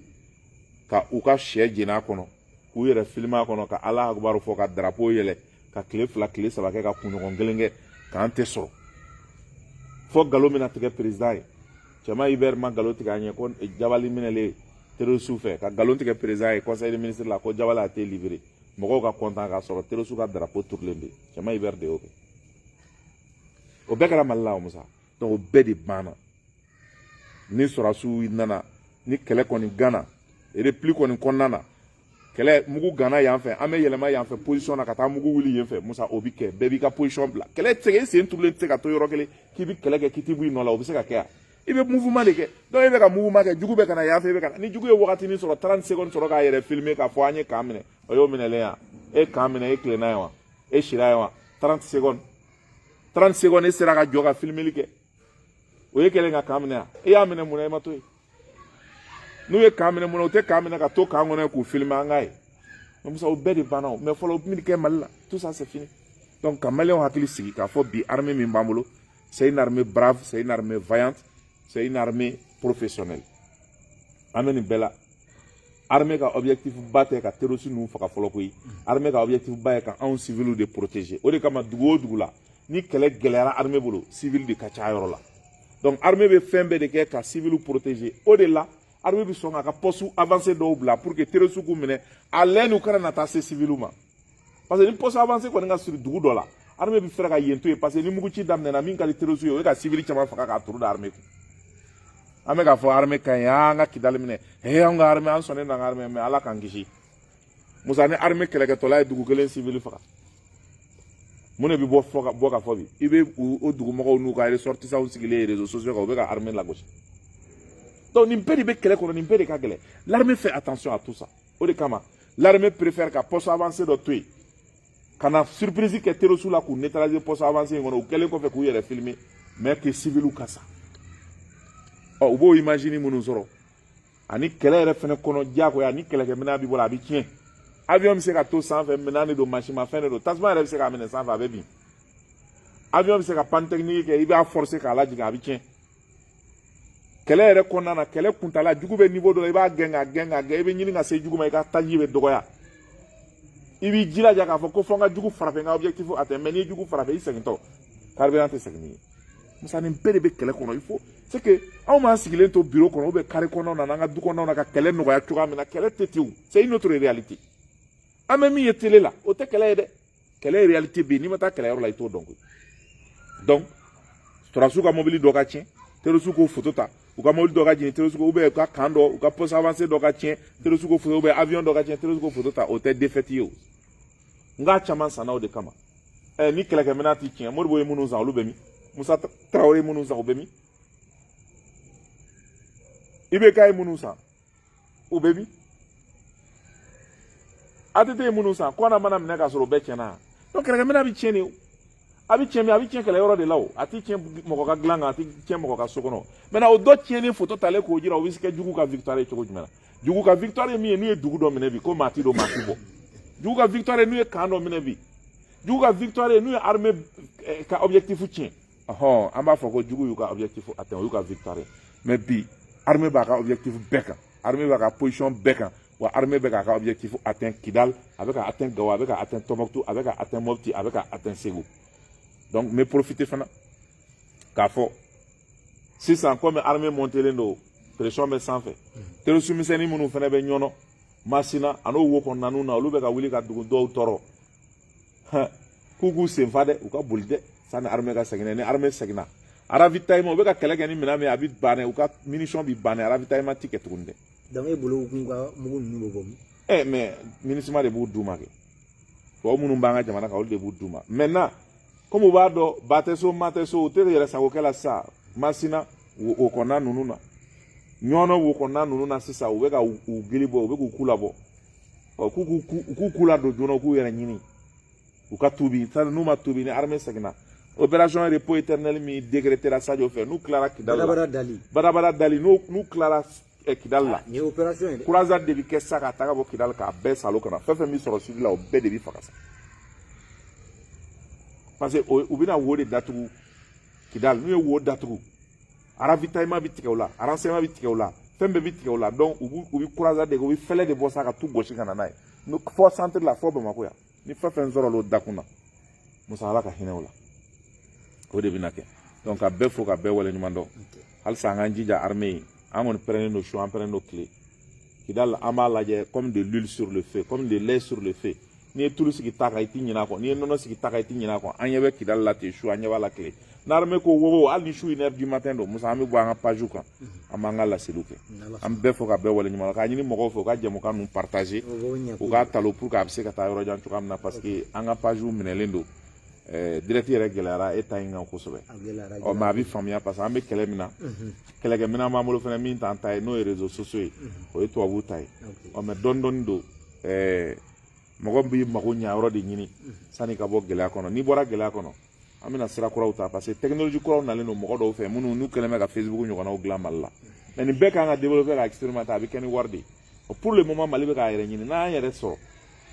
A: ka u ka sɛ jeni a kɔnɔ, k'u yɛrɛ filmer a kɔnɔ, ka Ala akubaru fɔ, ka drapeau yɛlɛ, ka tile 2, tile 3 kɛ, ka kunɲɔgɔn kelen kɛ k'an tɛ sɔrɔ, fɔ nkalon bɛna tigɛ président ye. Cɛman Hubert ma nkalon tigɛ an ye ko Jabali minɛlen terroriste fɛ, ka nkalon tigɛ président ye conseil des ministres la ko Jabali a été livré, mɔgɔw ka content, k'a sɔrɔ terroriste ka drapeau turulen bɛ yen. Cɛman Hubert de y'o kɛ. O bɛɛ kɛra Mali la o, Musa. Donc o bɛɛ de banna. Ni sɔrɔdasiw nana ni kɛlɛ kɔni gana, repli kɔni kɔnɔna na, kɛlɛ mugu gana yan fɛ, an bɛ yɛlɛma yan fɛ position na ka taa mugu wuli yen fɛ. Musa, o bi kɛ, bɛɛ b'i ka position bila. Kɛlɛ tɛ se ka, e sen turulen tɛ se ka to yɔrɔ kelen k'i bɛ kɛlɛ kɛ k'i t'i bɔ i nɔ la. O bɛ se ka kɛ yan, i bɛ mouvement de kɛ. Donc e bɛ ka mouvement kɛ, jugu bɛ ka na yan fɛ, e bɛ ka na. Ni jugu ye wagatinin sɔrɔ, 30 secondes sɔrɔ k'a yɛrɛ filmer k'a fɔ an ye camp minɛ, o y'o minɛlen yan. E camp minɛ, e tilenna yan wa? E sira yan wa? 30 secondes, 30 secondes, e sera ka jɔ ka filmeli kɛ. O ye kɛlen ka camp minɛ yan. E y'a minɛ mun na? E ma to yen. N'u ye camp minɛ mun na? U tɛ camp minɛ ka to camp kɔnɔ k'u filmer an k'a ye. Mais Musa, o bɛɛ de banna o. Mais fɔlɔ, o tun bɛ kɛ Mali la. Tout ça, c'est fini. Donc ka Maliyɛnw hakili sigi k'a fɔ bi, armée min b'an bolo, c'est une armée brave, c'est une armée vaillante, c'est une armée professionnelle. An bɛ nin bɛɛ la, armée ka objectif ba tɛ ka terroriste ninnu faga fɔlɔ koyi. Armée ka objectif ba ye ka anw civils de protéger. O de kama, dugu o dugu la, ni kɛlɛ gɛlɛyara armée bolo, civil de ka ca yɔrɔ la. Donc armée bɛ fɛn bɛɛ de kɛ ka civils protéger. O de la, armée bɛ sɔn k'a ka poste avancé dɔw bila pour que terroriste k'u minɛ a lɛn, n'u kana na taa se civils ma, parce que ni poste avancé kɔni ka surun dugu dɔ la, armée bɛ fɛɛrɛ ka yen to yen, parce que ni mugu ci daminɛna, min ka di terroriste ye, o ye ka civil caman faga k'a turu da armée kun. An bɛ k'a fɔ armée ka ɲi, an ka Kidali minɛ, he, an ka armée, an sɔnnen don an ka armée. Mais Ala k'an kisi, Musa, ni armée kɛlɛkɛtɔla ye dugu kelen civil faga, mun de bɛ bɔ fɔ ka bɔ ka fɔ bi? I bɛ o dugumɔgɔw n'u ka ressortissants sigilen réseaux sociaux kan, u bɛ ka armée lagosi. Donc nin bɛɛ de bɛ kɛlɛ kɔnɔ, nin bɛɛ de ka gɛlɛn. L'armée fait attention à tout ça. O de kama, l'armée préfère ka poste avancé dɔ to yen, ka na surprise kɛ terroriste la, k'u neutraliser poste avancé in kɔnɔ, u kɛlen kɔfɛ k'u yɛrɛ filmer, mais que civil ka sa. Ɔ, u b'o imagine minnu sɔrɔ ani kɛlɛ yɛrɛ fɛnɛ kɔnɔ, diyagoya ni kɛlɛkɛminɛn b'i bolo, a bɛ tiɲɛ. Avion bɛ se ka to sanfɛ, minɛn de don, mansinmafɛn de don, tasuma yɛrɛ bɛ se k'a minɛ sanfɛ, a bɛ bin. Avion bɛ se ka panne technique kɛ, i b'a forcer k'a lajigin, a bɛ tiɲɛ. Kɛlɛ yɛrɛ kɔnɔna na, kɛlɛ kuntala jugu bɛ niveau dɔ la, i b'a gɛn ka gɛn ka gɛn, i bɛ ɲini ka se jugu ma, i ka taji bɛ dɔgɔya. I b'i jilaja k'a fɔ ko fɔ n ka jugu frapper, n ka objectif atteint. Mais n'i ye jugu frapper, i segintɔ, carburant tɛ segin n'i ye. Musa, nin bɛɛ de bɛ kɛlɛ kɔnɔ. Il faut, c'est que anw m'an sigilen to bureau kɔnɔ ou bien carré kɔnɔnaw na, n'an ka du kɔnɔnaw na, ka kɛlɛ nɔgɔya cogoya min na. Kɛlɛ tɛ ten o, c'est une autre réalité. An bɛ min ye télé la, o tɛ kɛlɛ ye dɛ. Kɛlɛ réalité bɛ yen, n'i ma taa kɛlɛyɔrɔ la, i t'o dɔn koyi. Donc sɔrɔdasiw ka mobili dɔ ka tiɲɛ, terroriste k'o photo ta. U ka mobili dɔ ka jigin, terroriste, ou bien u ka camp dɔ, u ka poste avancé dɔ ka tiɲɛ, terroriste k'o photo, ou bien avion dɔ ka tiɲɛ, terroriste k'o photo ta, o tɛ défaite ye o. N k'a caman sanna o de kama. Ɛ, ni kɛlɛkɛminɛn ti tiɲɛ, Modibo ye minnu san, olu bɛ min? Musa Tarawele ye minnu san, u bɛ min? IBK ye minnu san, u bɛ min? ATT ye minnu san, kɔna mana minɛ k'a sɔrɔ o bɛɛ tiɲɛna. Donc kɛlɛkɛminɛn bɛ tiɲɛ de o. A bɛ tiɲɛ min, a bɛ tiɲɛ kɛlɛyɔrɔ de la o. A tɛ tiɲɛ mɔgɔ ka dilan kan, a tɛ tiɲɛ mɔgɔ ka so kɔnɔ. Maintenant, o dɔ tiɲɛnen photo talen k'o jira, o bɛ se kɛ jugu ka victoire ye cogo jumɛn na? Jugu ka victoire ye min ye, n'u ye dugu dɔ minɛ bi, ko maa ti don, maa ti bɔ. Jugu ka victoire ye n'u ye camp dɔ minɛ bi. Jugu ka victoire ye n'u ye armée ka objectif tiɲɛ. Ɔhɔn, an b'a fɔ ko jugu y'u ka objectif atteint, o y'u ka victoire ye. Mais bi, armée b'a ka objectif bɛɛ kan, armée b'a ka position bɛɛ kan. Wa armée bɛ k'a ka objectif atteint Kidal, a bɛ ka atteint Gao, a bɛ ka atteint Tombouctou, a bɛ ka atteint Mopti, a bɛ ka atteint Ségou. Donc n bɛ profiter fana k'a fɔ sisan, komi armée montelen don, pression bɛ sanfɛ, terroriste misɛnnin minnu fana bɛ Ɲɔnɔ, Masina a n'o wo kɔnɔnaninw na, olu bɛ ka wuli ka dugu dɔw tɔɔrɔ, k'u k'u sen fa dɛ, u ka boli dɛ, sani armée ka segin. Ni armée seginna, ravitaillement, u bɛ ka kɛlɛ kɛ ni minɛn min ye, a bɛ ban dɛ, u ka munition bɛ ban dɛ, ravitaillement ti kɛ tuguni dɛ.
B: Donc e bolo, u k'u ka mugu ninnu bɛ bɔ min?
A: Ɛ, mais MINUSMA de b'u d'u ma kɛ. Tubabu minnu b'an ka jamana kan, olu de b'u d'u ma. Maintenant, komi u b'a dɔn ba tɛ so, ma tɛ so, u tɛ yɛrɛ sagokɛ la sisan. Masina wo kɔnɔna ninnu na, Ɲɔnɔ wo kɔnɔna ninnu na sisan, u bɛ ka u gili bɔ, u bɛ k'u ku labɔ. Ɔ, k'u ku ladon joona, u k'u yɛrɛ ɲini, u ka tuubi. Sani n'u ma tuubi, ni armée seginna, opération repos éternel min décrétera Sadio fɛ, n'u tilara Kidali la,
B: Badabada dali.
A: Badabada dali, n'u tilara Kidali la,
B: Nin ye opération ye dɛ.
A: Croisade de bɛ kɛ sa ka taga bɔ Kidali k'a bɛɛ salo ka na. Fɛn fɛn bɛ sɔrɔ sud la, o bɛɛ de bɛ faga sa, parce que u bɛna wo de datugu Kidali. N'u ye wo datugu, ravitaillement bɛ tigɛ o la, renseignement bɛ tigɛ o la, fɛn bɛɛ bɛ tigɛ o la. Donc u bɛ croisade de kɛ, u bɛ fɛlɛ de bɔ sa ka t'u gosi ka na n'a ye fɔ centre la, fɔ Bamakɔ yan. Ni fɛn fɛn sɔrɔ l'o dakun na, Musa, Ala ka hinɛ o la, o de bɛna kɛ. Donc ka bɛɛ fo, ka bɛɛ waleɲuman dɔn. Halisa an k'an jija armée ye. An kɔni pɛrɛnnen don su, an pɛrɛnnen don tile. Kidali, an b'a lajɛ comme de l'huile sur le feu, comme de lait sur le feu. N'i ye tulu sigi ta kan, i ti ɲinɛ a kɔ. N'i ye nɔnɔ sigi ta kan, i ti ɲinɛ a kɔ. An ɲɛ bɛ Kidali la ten su, an ɲɛ b'a la tile. N'armée ko wowo, hali ni su 1 heure du matin don, Musa, an bɛ bɔ an ka page kan, an b'an ka laseliw kɛ. An bɛɛ fo ka bɛɛ waleɲuman dɔn, k'a ɲini mɔgɔw fɛ u ka jɛmukan ninnu partager, u k'a talo pour que a bɛ se ka taa yɔrɔ jan cogoya min na, parce que an ka page minɛlen don. Direct yɛrɛ gɛlɛyara e ta in kan kosɛbɛ. Ɔ, mais a bɛ faamuya, parce que an bɛ kɛlɛ min na, kɛlɛkɛminɛn b'an bolo fɛnɛ min t'an ta ye, n'o ye réseaux sociaux ye, o ye tubabuw ta ye. Ɔ, mais dɔɔni dɔɔni don. Mɔgɔ b'i mago ɲa yɔrɔ de ɲini sanni ka bɔ gɛlɛya kɔnɔ. N'i bɔra gɛlɛya kɔnɔ An bɛna sira kuraw ta, parce que technologie kuraw nalen don mɔgɔ dɔw fɛ, minnu n'u kɛlen bɛ ka Facebook ɲɔgɔnnaw dilan Mali la. Mais nin bɛɛ kan ka développer, ka expérimenter, a bɛ kɛ ni wari de ye. Pour le moment, Mali bɛ k'a yɛrɛ ɲini. N'an yɛrɛ sɔrɔ,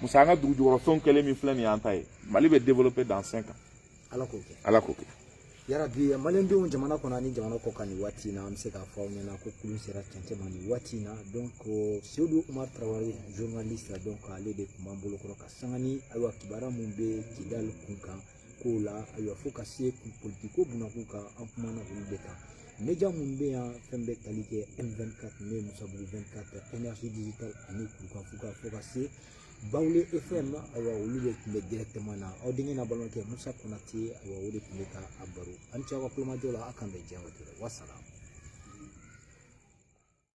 A: Musa, an ka dugu jukɔrɔ fɛnw kɛlen min filɛ nin y'an ta ye, Mali bɛ développer dans 5 ans.
B: Ala k'o kɛ.
A: Ala k'o kɛ.
B: Yarabi. Maliyɛndenw, jamana kɔnɔ ani jamana kɔ kan, nin waati in na, an bɛ se k'a fɔ aw ɲɛna ko kulun sera cɛncɛn ma nin waati in na. Donc Seydou Umar Tarawele, journaliste, donc ale de tun b'an bolo kɔrɔ ka sanga ni, ayiwa, kibaruya mun bɛ Kidali kun kan kow la, ayiwa, fo ka se politiki ko bunakun kan, an kumana olu de kan. Média mun bɛ yan, fɛn bɛɛ tali kɛ M24, n'o ye Musabugu 24, énergie digitale ani Kurukanfuga, fo ka se Bawule FM, ayiwa, olu de tun bɛ directement na. Aw denkɛ n'a balimakɛ Musa Konate, ayiwa, o de tun bɛ ka a baro. An cɛ, aw ka kulomajɔ la, a kan bɛn diɲɛ waati wɛrɛ. Wasalaam.